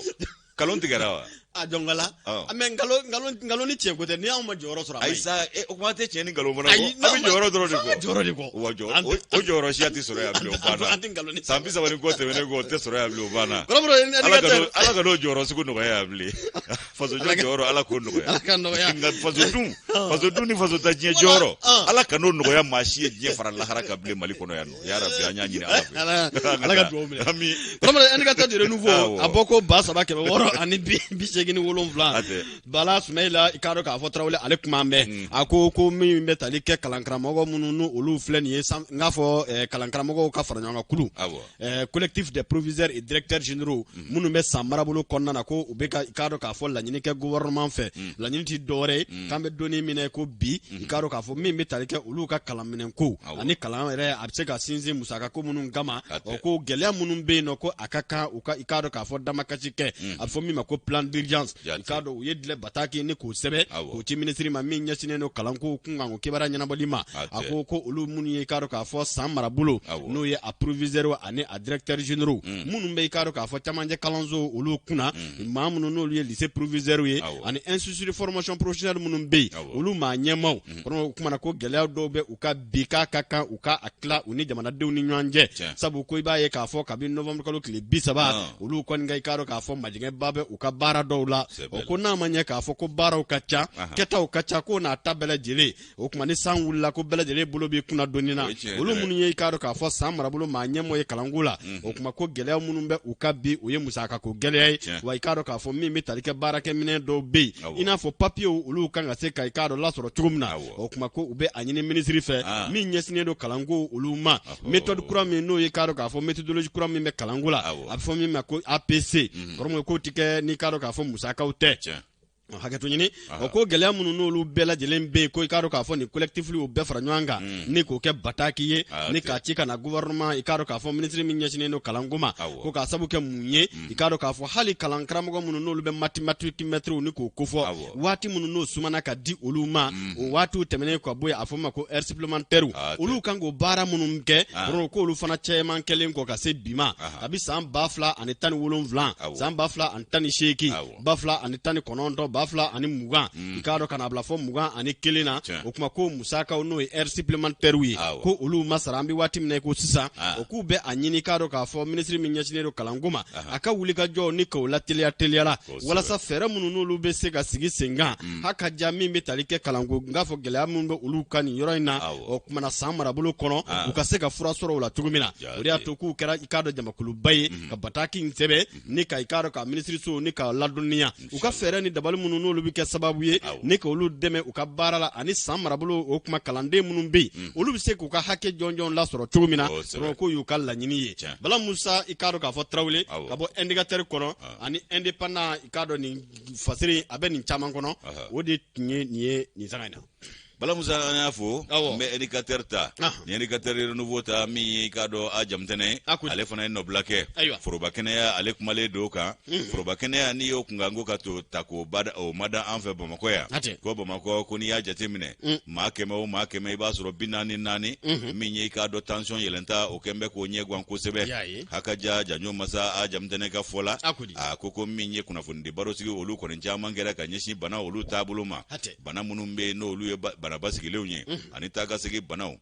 Nkalon tigɛra wa? A jɔnkala, mais nkalon ni tiɲɛ ko tɛ, ni anw ma jɔyɔrɔ sɔrɔ a ma ɲi. Ayi sa, o kuma tɛ tiɲɛ ni nkalon fana kɔ. An bɛ jɔyɔrɔ dɔrɔn de kɔ. Jɔyɔrɔ de kɔ. Wa jɔ o jɔyɔrɔ siya tɛ sɔrɔ yan bilen, o banna. An tɛ nkalon ni. San 30 ni kɔ tɛmɛnen kɔ, o tɛ sɔrɔ yan bilen, o banna. Kɔrɔbɔrɔ. Ala ka n'o jɔyɔrɔ sugu nɔgɔya yan bilen. Faso jɔ jɔyɔrɔ, Ala k'o nɔgɔya. Ala ka nɔgɔya. Nka faso dun, faso dun ni faso ta diɲɛ jɔyɔrɔ, Ala ka n'o nɔgɔya maa si ye diɲɛ fara lahara ka bilen Mali kɔnɔ yan nɔ. Ya Rabi, an y'a ɲini Ala fɛ. Ala ka dugawu minɛ. Ami. Kɔrɔbɔrɔ, indicateur du renouveau, a bɔ ko 3687. Bala Sumayila, i k'a dɔn k'a fɔ Tarawele, ale kuma an bɛɛ. A ko ko min bɛ tali kɛ kalankaramɔgɔ minnu n'olu filɛ nin ye, n k'a fɔ kalankaramɔgɔw ka fara ɲɔgɔn kan kulu, collectif des proviseurs et directeurs généraux, minnu bɛ San marabolo kɔnɔna na, ko u bɛ ka i k'a dɔn k'a fɔ laɲini kɛ gouvernement fɛ. Laɲini ti dɔwɛrɛ ye, k'an bɛ donni min na ko bi, i k'a dɔn k'a fɔ min bɛ tali kɛ olu ka kalanminɛn ko ani kalan yɛrɛ a bɛ se ka sinsin musaka ko minnu kama, o ko gɛlɛya minnu bɛ yen nɔ, ko a ka kan u ka i k'a dɔn k'a fɔ damakasi kɛ, a bɛ fɔ min ma ko plan d'urgence. I k'a dɔn u ye dilɛ bataki ni k'o sɛbɛn k'o ci minisiri ma min ɲɛsinnen don kalanko kunkan ko kibaruya ɲɛnabɔli ma. A ko ko olu minnu ye i k'a dɔn k'a fɔ San marabolo, n'o ye a proviseur ani a directeur généraux, minnu bɛ i k'a dɔn k'a fɔ camancɛ kalanso olu kunna, maa minnu n'olu ye lycée proviseur ye ani institut de formation professionnelle minnu bɛ yen, olu maa ɲɛmaaw kɔnɔ, o kumana ko gɛlɛya dɔw bɛ u ka bi, k'a ka kan u ka a tila u ni jamanadenw ni ɲɔgɔn cɛ, sabu ko i b'a ye k'a fɔ kabi novembre kalo tile 30, olu kɔni ka i k'a dɔn k'a fɔ majigɛba bɛ u ka baara dɔw la. O ko n'a ma ɲɛ k'a fɔ ko baaraw ka ca, kɛtaw ka ca, ko n'a ta bɛɛ lajɛlen, o tuma ni san wulila ko bɛɛ lajɛlen bolo b'i kunna donni na, olu minnu ye i k'a dɔn k'a fɔ San marabolo maa ɲɛmɔgɔ ye kalanko la, o tuma ko gɛlɛya minnu bɛ u ka bi, o ye musakako gɛlɛya ye. Wa i k'a dɔn k'a fɔ min bɛ tali kɛ baarakɛminɛn dɔw bɛ yen, i n'a fɔ papiyew, olu kan ka se ka i k'a dɔn lasɔrɔ cogo min na, o tuma ko u bɛ a ɲini minisiri fɛ min ɲɛsinnen don kalanko olu ma, méthode kura min n'o ye k'a dɔn k'a fɔ méthodologie kura min bɛ kalanko la, a bɛ fɔ min ma ko APC. Kɔrɔmɔ k'o ti kɛ n'i k'a dɔn k'a fɔ musakaw tɛ, hakɛto ɲini. O ko gɛlɛya minnu n'olu bɛɛ lajɛlen bɛ yen, ko i k'a dɔn k'a fɔ nin collectif y'o bɛɛ fara ɲɔgɔn kan ni k'o kɛ bataki ye ni k'a ci ka na gouvernement, i k'a dɔn k'a fɔ minisiri min ɲɛsinnen don kalanko ma, ko k'a sabu kɛ mun ye, i k'a dɔn k'a fɔ hali kalan karamɔgɔ minnu n'olu bɛ mathématique maître ni k'o kofɔ, waati minnu n'o sumana ka di olu ma, o waatiw tɛmɛnen ka bɔ yen, a fɔ ma ko heure supplémentaire, olu kan k'o baara minnu kɛ, k'olu fana cɛman kɛlen kɔ ka se bi ma, kabi san 2017, san 2018, 2019, 2020, i k'a dɔn ka na bila fɔ 21 na, o tuma ko musakaw n'o ye heure supplémentaire ye, ko olu ma sara an bɛ waati min na i ko sisan. O k'u bɛ a ɲini k'a dɔn k'a fɔ minisiri min ɲɛsinnen don kalanko ma, a ka wuli ka jɔ ni k'o lateliya teliya la, walasa fɛɛrɛ minnu n'olu bɛ se ka sigi sen kan ha ka ja min bɛ tali kɛ kalanko, n k'a fɔ gɛlɛya minnu bɛ olu ka nin yɔrɔ in na, o kumana San marabolo kɔnɔ, u ka se ka fura sɔrɔ o la cogo min na. O de y'a to k'u kɛra i k'a dɔn jamakuluba ye ka bataki in sɛbɛn ni ka i k'a dɔn ka minisiriso ni ka ladɔnniya u ka fɛɛrɛ ni dabali minnu. minnu n'olu bɛ kɛ sababu ye ni ka olu dɛmɛ u ka baara la, ani san marabolo, o kuma kalanden minnu bɛ yen, olu bɛ se k'u ka hakɛ jɔnjɔn lasɔrɔ cogo min na, k'o y'u ka laɲini ye. Bala Musa, i k'a dɔn k'a fɔ Tarawele ka bɔ Indicateur kɔnɔ ani Indépendant, i k'a dɔn nin fasiri a bɛ nin caman kɔnɔ, o de tun ye nin ye nin sanga in na. Bala Musa, an y'a fo. N bɛ Indicateur ta, ni Indicateur Renouveau ta, min ye i k'a dɔn a jamutɛnɛ, ale fana ye nɔbila kɛ foroba kɛnɛya, ale kumalen don kan. Foroba kɛnɛya, n'i y'o kunkanko ka to ta k'o o mada an fɛ Bamakɔ yan, ko Bamakɔ, ko n'i y'a jateminɛ, maa 100 o maa 100, i b'a sɔrɔ 44, min ye i k'a dɔn tansiyɔn yɛlɛnta, o kɛn bɛ k'o ɲɛgwan kosɛbɛ. Hakaja Janjo Masa a jamutɛnɛ ka fɔ la, a ko min ye kunnafonidi barosigi, olu kɔni caman kɛra ka ɲɛsin bana olu taabolo ma, bana minnu bɛ yen n'olu ye bana basigilenw ye, ani taakasegin banaw,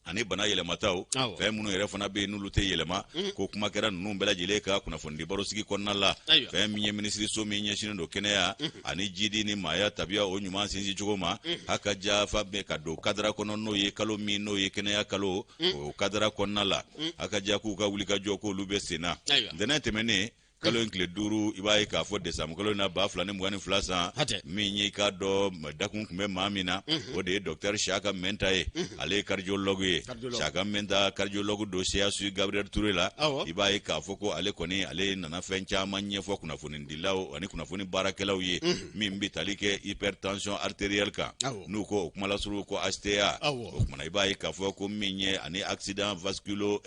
ani bana yɛlɛmataw, fɛn minnu yɛrɛ fana bɛ yen n'olu tɛ yɛlɛma, ko kuma kɛra ninnu bɛɛ lajɛlen ka kunnafonidi barosigi kɔnɔna la. Fɛn min ye minisiriso min ɲɛsinnen don kɛnɛya ani jidi ni maaya tabiya o ɲuman sinsin cogo ma, Hakaja fa bɛ ka don kadara kɔnɔ, n'o ye kalo min n'o ye kɛnɛya kalo, o kadara kɔnɔna la, Hakaja k'u ka wulikajɔ k'olu bɛ sen na. Ntɛnɛn tɛmɛnen, kalo in tile 5, i b'a ye k'a fɔ desanburu kalo in na 2022 san, min ye i k'a dɔn dakun tun bɛ maa min na, o de ye docteur Siyaka Mɛnta ye. Ale ye cardiologue ye. Siyaka Mɛnta, cardiologue don CHU Gabriel Touré la. I b'a ye k'a fɔ ko ale kɔni, ale nana fɛn caman ɲɛfɔ kunnafonidilaw ani kunnafoni baarakɛlaw ye, min bɛ tali kɛ hypertension artérielle kan, n'u ko o kumalasuru ko HTA. O kumana, i b'a ye k'a fɔ ko min ye ani accident vasculo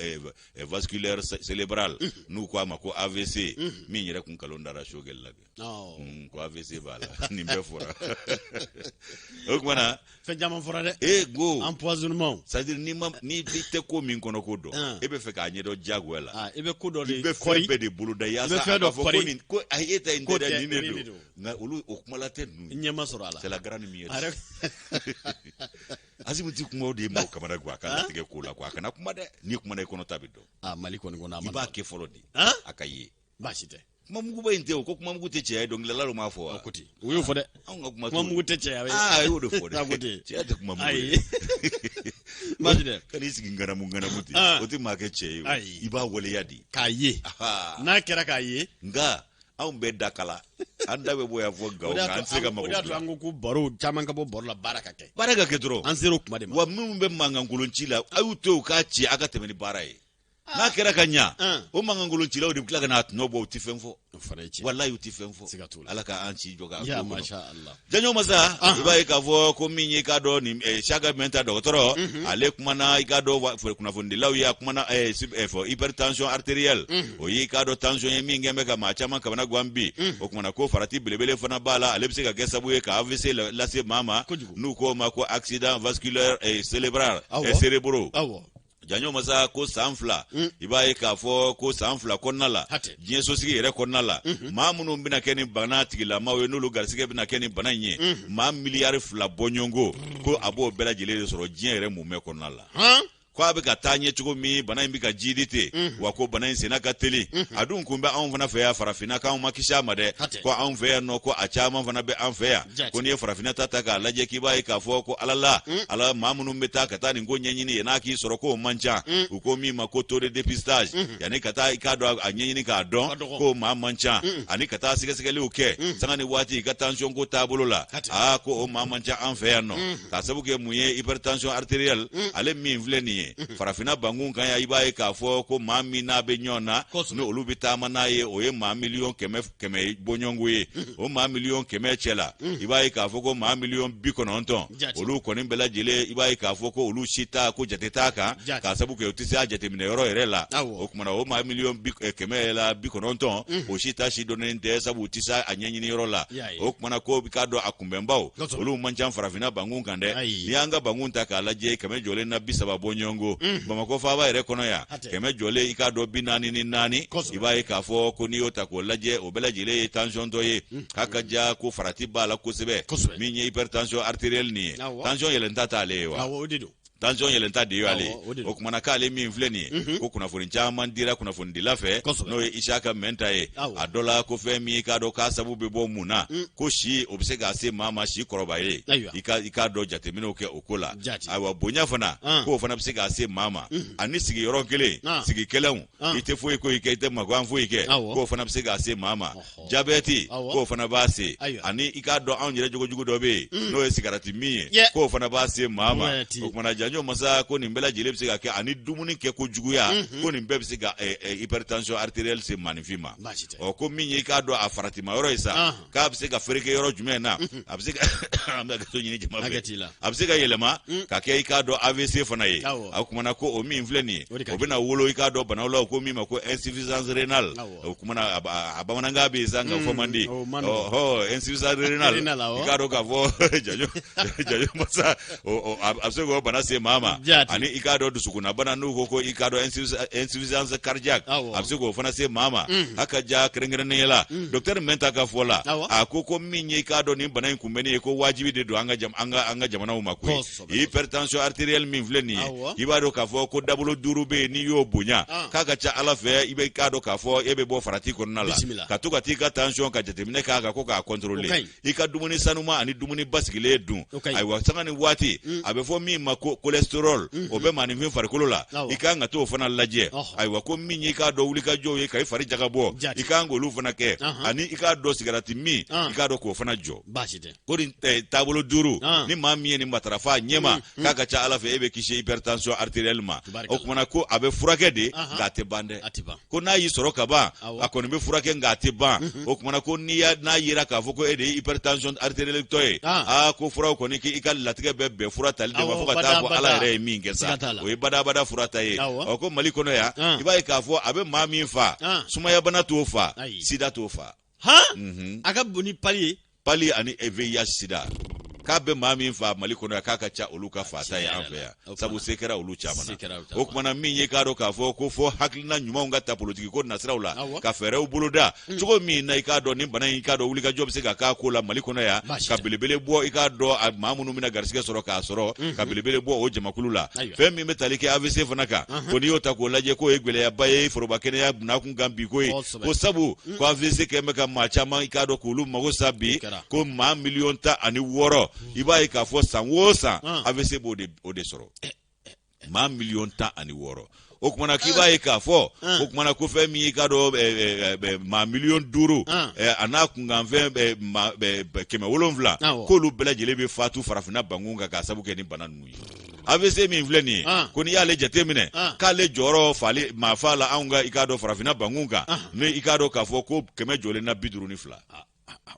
vasculaire cérébral, n'u ko a ma ko AVC, min yɛrɛ kun kalon dara Choguel la kɛ, ko AVC b'a la. Nin bɛɛ fɔra. O tuma na fɛn caman fɔra dɛ. E go empoisonnement. C'est à dire n'i ma, n'i tɛ ko min kɔnɔ ko dɔn, e bɛ fɛ k'a ɲɛdɔn diyagoya la. I bɛ ko dɔ de i bɛ fɛn bɛɛ de boloda yaasa a ka fɔ ko nin ko ayi, e ta in tɛ dɛ, nin de don. Nka olu o kumala tɛ ninnu ɲɛ ma sɔrɔ a la. C'est la grande muette. Asimu ti kumaw de ye maaw kamana gan a ka latigɛ ko la, ko a kana kuma dɛ, n'i kumana i kɔnɔ ta bɛ dɔn. Aa, Mali kɔni kɔnɔ a ma, i b'a kɛ fɔlɔ de a ka ye. Baasi tɛ. Kuma muguba in tɛ o, ko kuma mugu tɛ cɛya ye, dɔnkilidala m'a fɔ wa? Ko ten, u y'o fɔ dɛ. Anw ka kuma kuma mugu tɛ cɛya ye. Aa, a y'o de fɔ dɛ. Ko ten. Cɛya tɛ kuma mugu ye. Baasi tɛ. Kan'i sigi ŋanamu ŋanamu ten, o tɛ maa kɛ cɛ ye o. I b'a waleya de. K'a ye. N'a kɛra k'a ye. Nka anw bɛɛ da kala, an da bɛ bɔ yan fɔ Gawo, nka an tɛ se ka mago dilan. O de y'a to an ko ko baro caman ka bɔ baro la, baara ka kɛ. Baara ka kɛ dɔrɔn. An sera o kuma de ma. Wa minnu bɛ mankankolon ci la, a y'u to yen u k'a ci, a ka tɛmɛ ni baara ye. N'a kɛra ka ɲa, o mankankolon cilaw de bɛ tila ka n'a tɔnɔ bɔ, u tɛ fɛn fɔ. Walayi, u tɛ fɛn fɔ. Siga t'o la. Ala ka an ci jɔ k'a ya masha Allah. Janjo Masa, i b'a ye k'a fɔ ko min ye i k'a dɔn nin Siyaka Mɛnta dɔgɔtɔrɔ, ale kumana i k'a dɔn kunnafonidilaw ye, a kumana fɔ hypertension artérielle, o ye i k'a dɔn tension ye min kɛn bɛ ka maa caman kamana gan bi. O kumana ko farati belebele fana b'a la, ale bɛ se ka kɛ sababu ye ka AVC lase maa ma, n'u k'o ma ko accident vasculaire cérébral cérébraux. Janjo Masa ko san 2, i b'a ye k'a fɔ ko san 2 kɔnɔna la, diɲɛ sosigi yɛrɛ kɔnɔna la, maa minnu bɛna kɛ ni bana tigilamaw ye, n'olu garisigɛ bɛna kɛ ni bana in ye, maa miliyari 2 bɔɲɔgɔnko, ko a b'o bɛɛ lajɛlen de sɔrɔ diɲɛ yɛrɛ mumɛ kɔnɔna la. Ko a bɛ ka taa ɲɛ cogo min, bana in bɛ ka jidi ten, wa ko bana in senna ka teli. A dun kun bɛ anw fana fɛ yan farafinna, k'anw ma kisi a ma dɛ. Ko anw fɛ yan nɔ, ko a caman fana bɛ an fɛ yan. Ko n'i ye farafinna ta k'a lajɛ, k'i b'a ye k'a fɔ ko Ala la ala, maa minnu bɛ taa ka taa nin ko ɲɛɲini yen n'a k'i sɔrɔ, k'o man ca. U ko min ma ko taux de dépistage, yanni ka taa i k'a dɔn a ɲɛɲini k'a dɔn, k'o maa man ca, ani ka taa sɛgɛsɛgɛliw kɛ sanga ni waati i ka tension ko taabolo la, aa, ko o maa man ca an fɛ yan nɔ. K'a sabu kɛ mun ye? Hypertension artérielle, ale min filɛ nin ye farafinna bankun kan yan, i b'a ye k'a fɔ ko maa min n'a bɛ ɲɔgɔn na, ni olu bɛ taama n'a ye, o ye maa miliyɔn 100 bɔɲɔgɔnko ye. O maa miliyɔn 100 cɛ la, i b'a ye k'a fɔ ko maa miliyɔn 90, olu kɔni bɛɛ lajɛlen, i b'a ye k'a fɔ ko olu si ta ko jate t'a kan, k'a sabu kɛ u tɛ se a jateminɛ yɔrɔ yɛrɛ la. O kumana o maa miliyɔn 100 la 90, o si ta si dɔnnen tɛ, sabu u tɛ se a ɲɛɲini yɔrɔ la. O kumana ko k'a dɔn a kunbɛnbaw, olu man ca farafinna bankun kan dɛ. N'i y'an ka bankun ta k'a lajɛ, 100 jɔlen na 30 bɔɲɔgɔnko. Bamakɔ faaba yɛrɛ kɔnɔ yan, 100 jɔlen, i k'a dɔn 44, i b'a ye k'a fɔ ko n'i y'o ta k'o lajɛ, o bɛɛ lajɛlen ye tension tɔ ye. K'a ka ja ko farati b'a la kosɛbɛ, min ye hypertension artérielle nin ye, tension yɛlɛnta t'ale ye wa. Tension yɛlɛnta de y'ale. O kumana k'ale min filɛ nin ye, ko kunnafoni caman dira kunnafonidila fɛ, n'o ye Isaka Mɛnta ye. A dɔ la, ko fɛn min i k'a dɔn k'a sabu bɛ bɔ mun na, ko si, o bɛ se k'a se maa ma, si kɔrɔba ye, i k'a dɔn jateminɛw kɛ o ko la. Ayiwa, bonya fana, k'o fana bɛ se k'a se maa ma, ani sigiyɔrɔ kelen sigi kɛlɛnw, i tɛ foyi ko kɛ, i tɛ makan foyi kɛ, k'o fana bɛ se k'a se maa ma. Jabɛti, k'o fana b'a se, ani i k'a dɔn anw yɛrɛ jogojugu dɔ bɛ yen, n'o ye sigarati min ye, k'o fana b'a se maa ma. O kumana Janjo Masa, ko nin bɛɛ lajɛlen bɛ se ka kɛ, ani dumuni kɛ ko juguya, ko nin bɛɛ bɛ se ka hypertension artérielle se maaninfin ma. Ɔ, ko min ye i k'a dɔn a faratima yɔrɔ ye sa, k'a bɛ se ka fereke yɔrɔ jumɛn na, a bɛ se ka, an bɛ hakɛto ɲini jama fɛ, a bɛ se ka yɛlɛma ka kɛ i k'a dɔn AVC fana ye. O kumana ko o min filɛ nin ye, o bɛna wolo i k'a dɔn banaw la, o ko min ma ko insuffisance rénale. O kumana a bamanankan bɛ yen sa, nka fɔ man di. Ɔhɔ, insuffisance rénale, i k'a dɔn k'a fɔ Janjo, Janjo Masa, a bɛ se k'o bana se maa ma, ani i k'a dɔn dusukunnabana, n'u ko i k'a dɔn insuffisance cardiaque, a bɛ se k'o fana se maa ma. A ka ja kɛrɛnkɛrɛnnenya la, docteur Mɛnta ka fɔ la, a ko min ye i k'a dɔn nin bana in kunbɛnni ye, ko wajibi de don an ka jamanaw ma koyi. Hypertension artérielle min filɛ nin ye, i b'a dɔn k'a fɔ ko dabolo duuru bɛ yen, n'i y'o bonya, k'a ka ca Ala fɛ, i bɛ k'a dɔn k'a fɔ e bɛ bɔ farati kɔnɔna la. Ka to ka t'i ka tension ka jateminɛ k'a kan, ko k'a contrôler, i ka dumuni sanuma ani dumuni basigilen dun. Ayiwa, sanga ni waati, a bɛ fɔ min ma ko cholestérol, o bɛ maaninfin farikolo la, i kan ka t'o fana lajɛ. Ayiwa, ko min ye i k'a dɔn wulikajɔw ye ka i fari jagabɔ, i kan k'olu fana kɛ, ani i k'a dɔn sigarati min, i k'a dɔn k'o fana jɔ. Ko nin taabolo duuru, ni maa min ye nin matarafa a ɲɛma, k'a ka ca Ala fɛ, e bɛ kisi hypertension artérielle ma. O kumana ko a bɛ furakɛ de, nka a tɛ ban dɛ. Ko n'a y'i sɔrɔ ka ban, a kɔni bɛ furakɛ, nka a tɛ ban. O kumana ko n'i y'a n'a yera k'a fɔ ko e de ye hypertension artérielle tɔ ye, aa, ko furaw kɔni, k'i ka latigɛ bɛ bɛn fura tali de ma fo ka taa fɔ Ala yɛrɛ ye min kɛ sa, o ye badabada fura ta ye. Ɔ, ko Mali kɔnɔ yan, i b'a ye k'a fɔ a bɛ maa min fa, sumayabana t'o fa, sida t'o fa. Han, a ka bon ni pali ye. Pali ani VIH sida, k'a bɛ maa min fa Mali kɔnɔ yan, k'a ka ca olu ka fata ye an fɛ yan, sabu se kɛra olu caman na. O kumana min ye k'a dɔn k'a fɔ ko fɔ hakilina ɲumanw ka ta politiki ko nasiraw la, ka fɛɛrɛw boloda cogo min na i k'a dɔn nin bana in, i k'a dɔn wulikajɔ bɛ se ka k'a ko la Mali kɔnɔ yan, ka belebele bɔ i k'a dɔn a maa minnu bɛna garisɛgɛ sɔrɔ k'a sɔrɔ, ka belebele bɔ o jamakulu la. Fɛn min bɛ tali kɛ AVC fana kan, ko n'i y'o ta k'o lajɛ, k'o ye gɛlɛyaba ye foroba kɛnɛya nakun kan bi ko ye, ko sabu ko AVC kɛn bɛ ka maa caman i k'a dɔn k'olu mago sa bi, ko maa miliyɔn 16, i b'a ye k'a fɔ san o san AVC b'o de o de sɔrɔ, maa miliyɔn 16. O kumana k'i b'a ye k'a fɔ o kumana ko fɛn min i k'a dɔn maa miliyɔn 5 a n'a kunkanfɛn 700, k'olu bɛɛ lajɛlen bɛ fatu farafinna bankun kan k'a sabu kɛ ni bana ninnu ye. AVC min filɛ nin ye, ko n'i y'ale jate minɛ, k'ale jɔyɔrɔ fali maa fa la anw ka i k'a dɔn farafinna bankun kan, ni i k'a dɔn k'a fɔ ko kɛmɛ jɔlen na 52,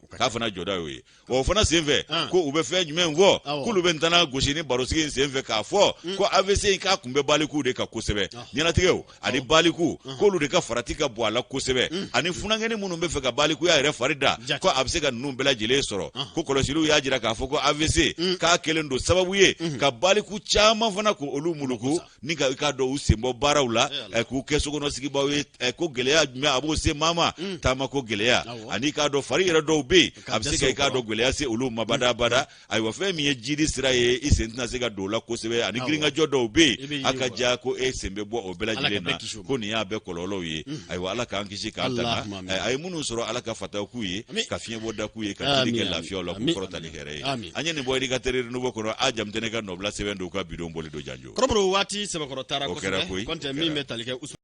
k'a fana jɔda y'o ye. O fana senfɛ, ko u bɛ fɛn jumɛn fɔ? K'olu bɛ ntana gosi ni barosigi in senfɛ k'a fɔ ko AVC in k'a kun bɛ balikuw de kan kosɛbɛ, ɲɛnatigɛw ani baliku, k'olu de ka farati ka bon a la kosɛbɛ, ani funankɛni minnu bɛ fɛ ka balikuya yɛrɛ fari da, ko a bɛ se ka ninnu bɛɛ lajɛlen sɔrɔ. Ko kɔlɔsiliw y'a jira k'a fɔ ko AVC k'a kɛlen don sababu ye ka baliku caman fana ko olu muluku ni ka i k'a dɔn u sen bɔ baaraw la, k'u kɛ sokɔnɔsigibaaw ye. Ko gɛlɛya jumɛn a b'o se maa ma? Taama ko gɛlɛya, ani i k'a dɔn fari yɛrɛ dɔw bɛ yen, a bɛ se ka i k'a dɔn gɛlɛya se olu ma badabada. Ayiwa, fɛn min ye jidi sira ye, i sen tɛna se ka don o la kosɛbɛ, ani girinkajɔ dɔw bɛ yen, a ka ja ko e sen bɛ bɔ o bɛɛ lajɛlen na. Ko nin y'a bɛɛ kɔlɔlɔw ye. Ayiwa, Ala k'an kisi k'an tanga. A ye minnu sɔrɔ, Ala ka fataw k'u ye, ka fiɲɛ bɔ da k'u ye, ka jiri kɛ lafiyaw la, k'u kɔrɔta ni hɛrɛ ye. An ye nin bɔ éducateur Renouveau kɔnɔ. A jamu tɛ ne ka nɔbila sɛbɛn don, ka bidon bɔli don, Janjo. Kɔrɔbɔrɔ, waati sɛbɛkɔrɔ taara kosɛbɛ. Kɔntɛ min bɛ tali kɛ.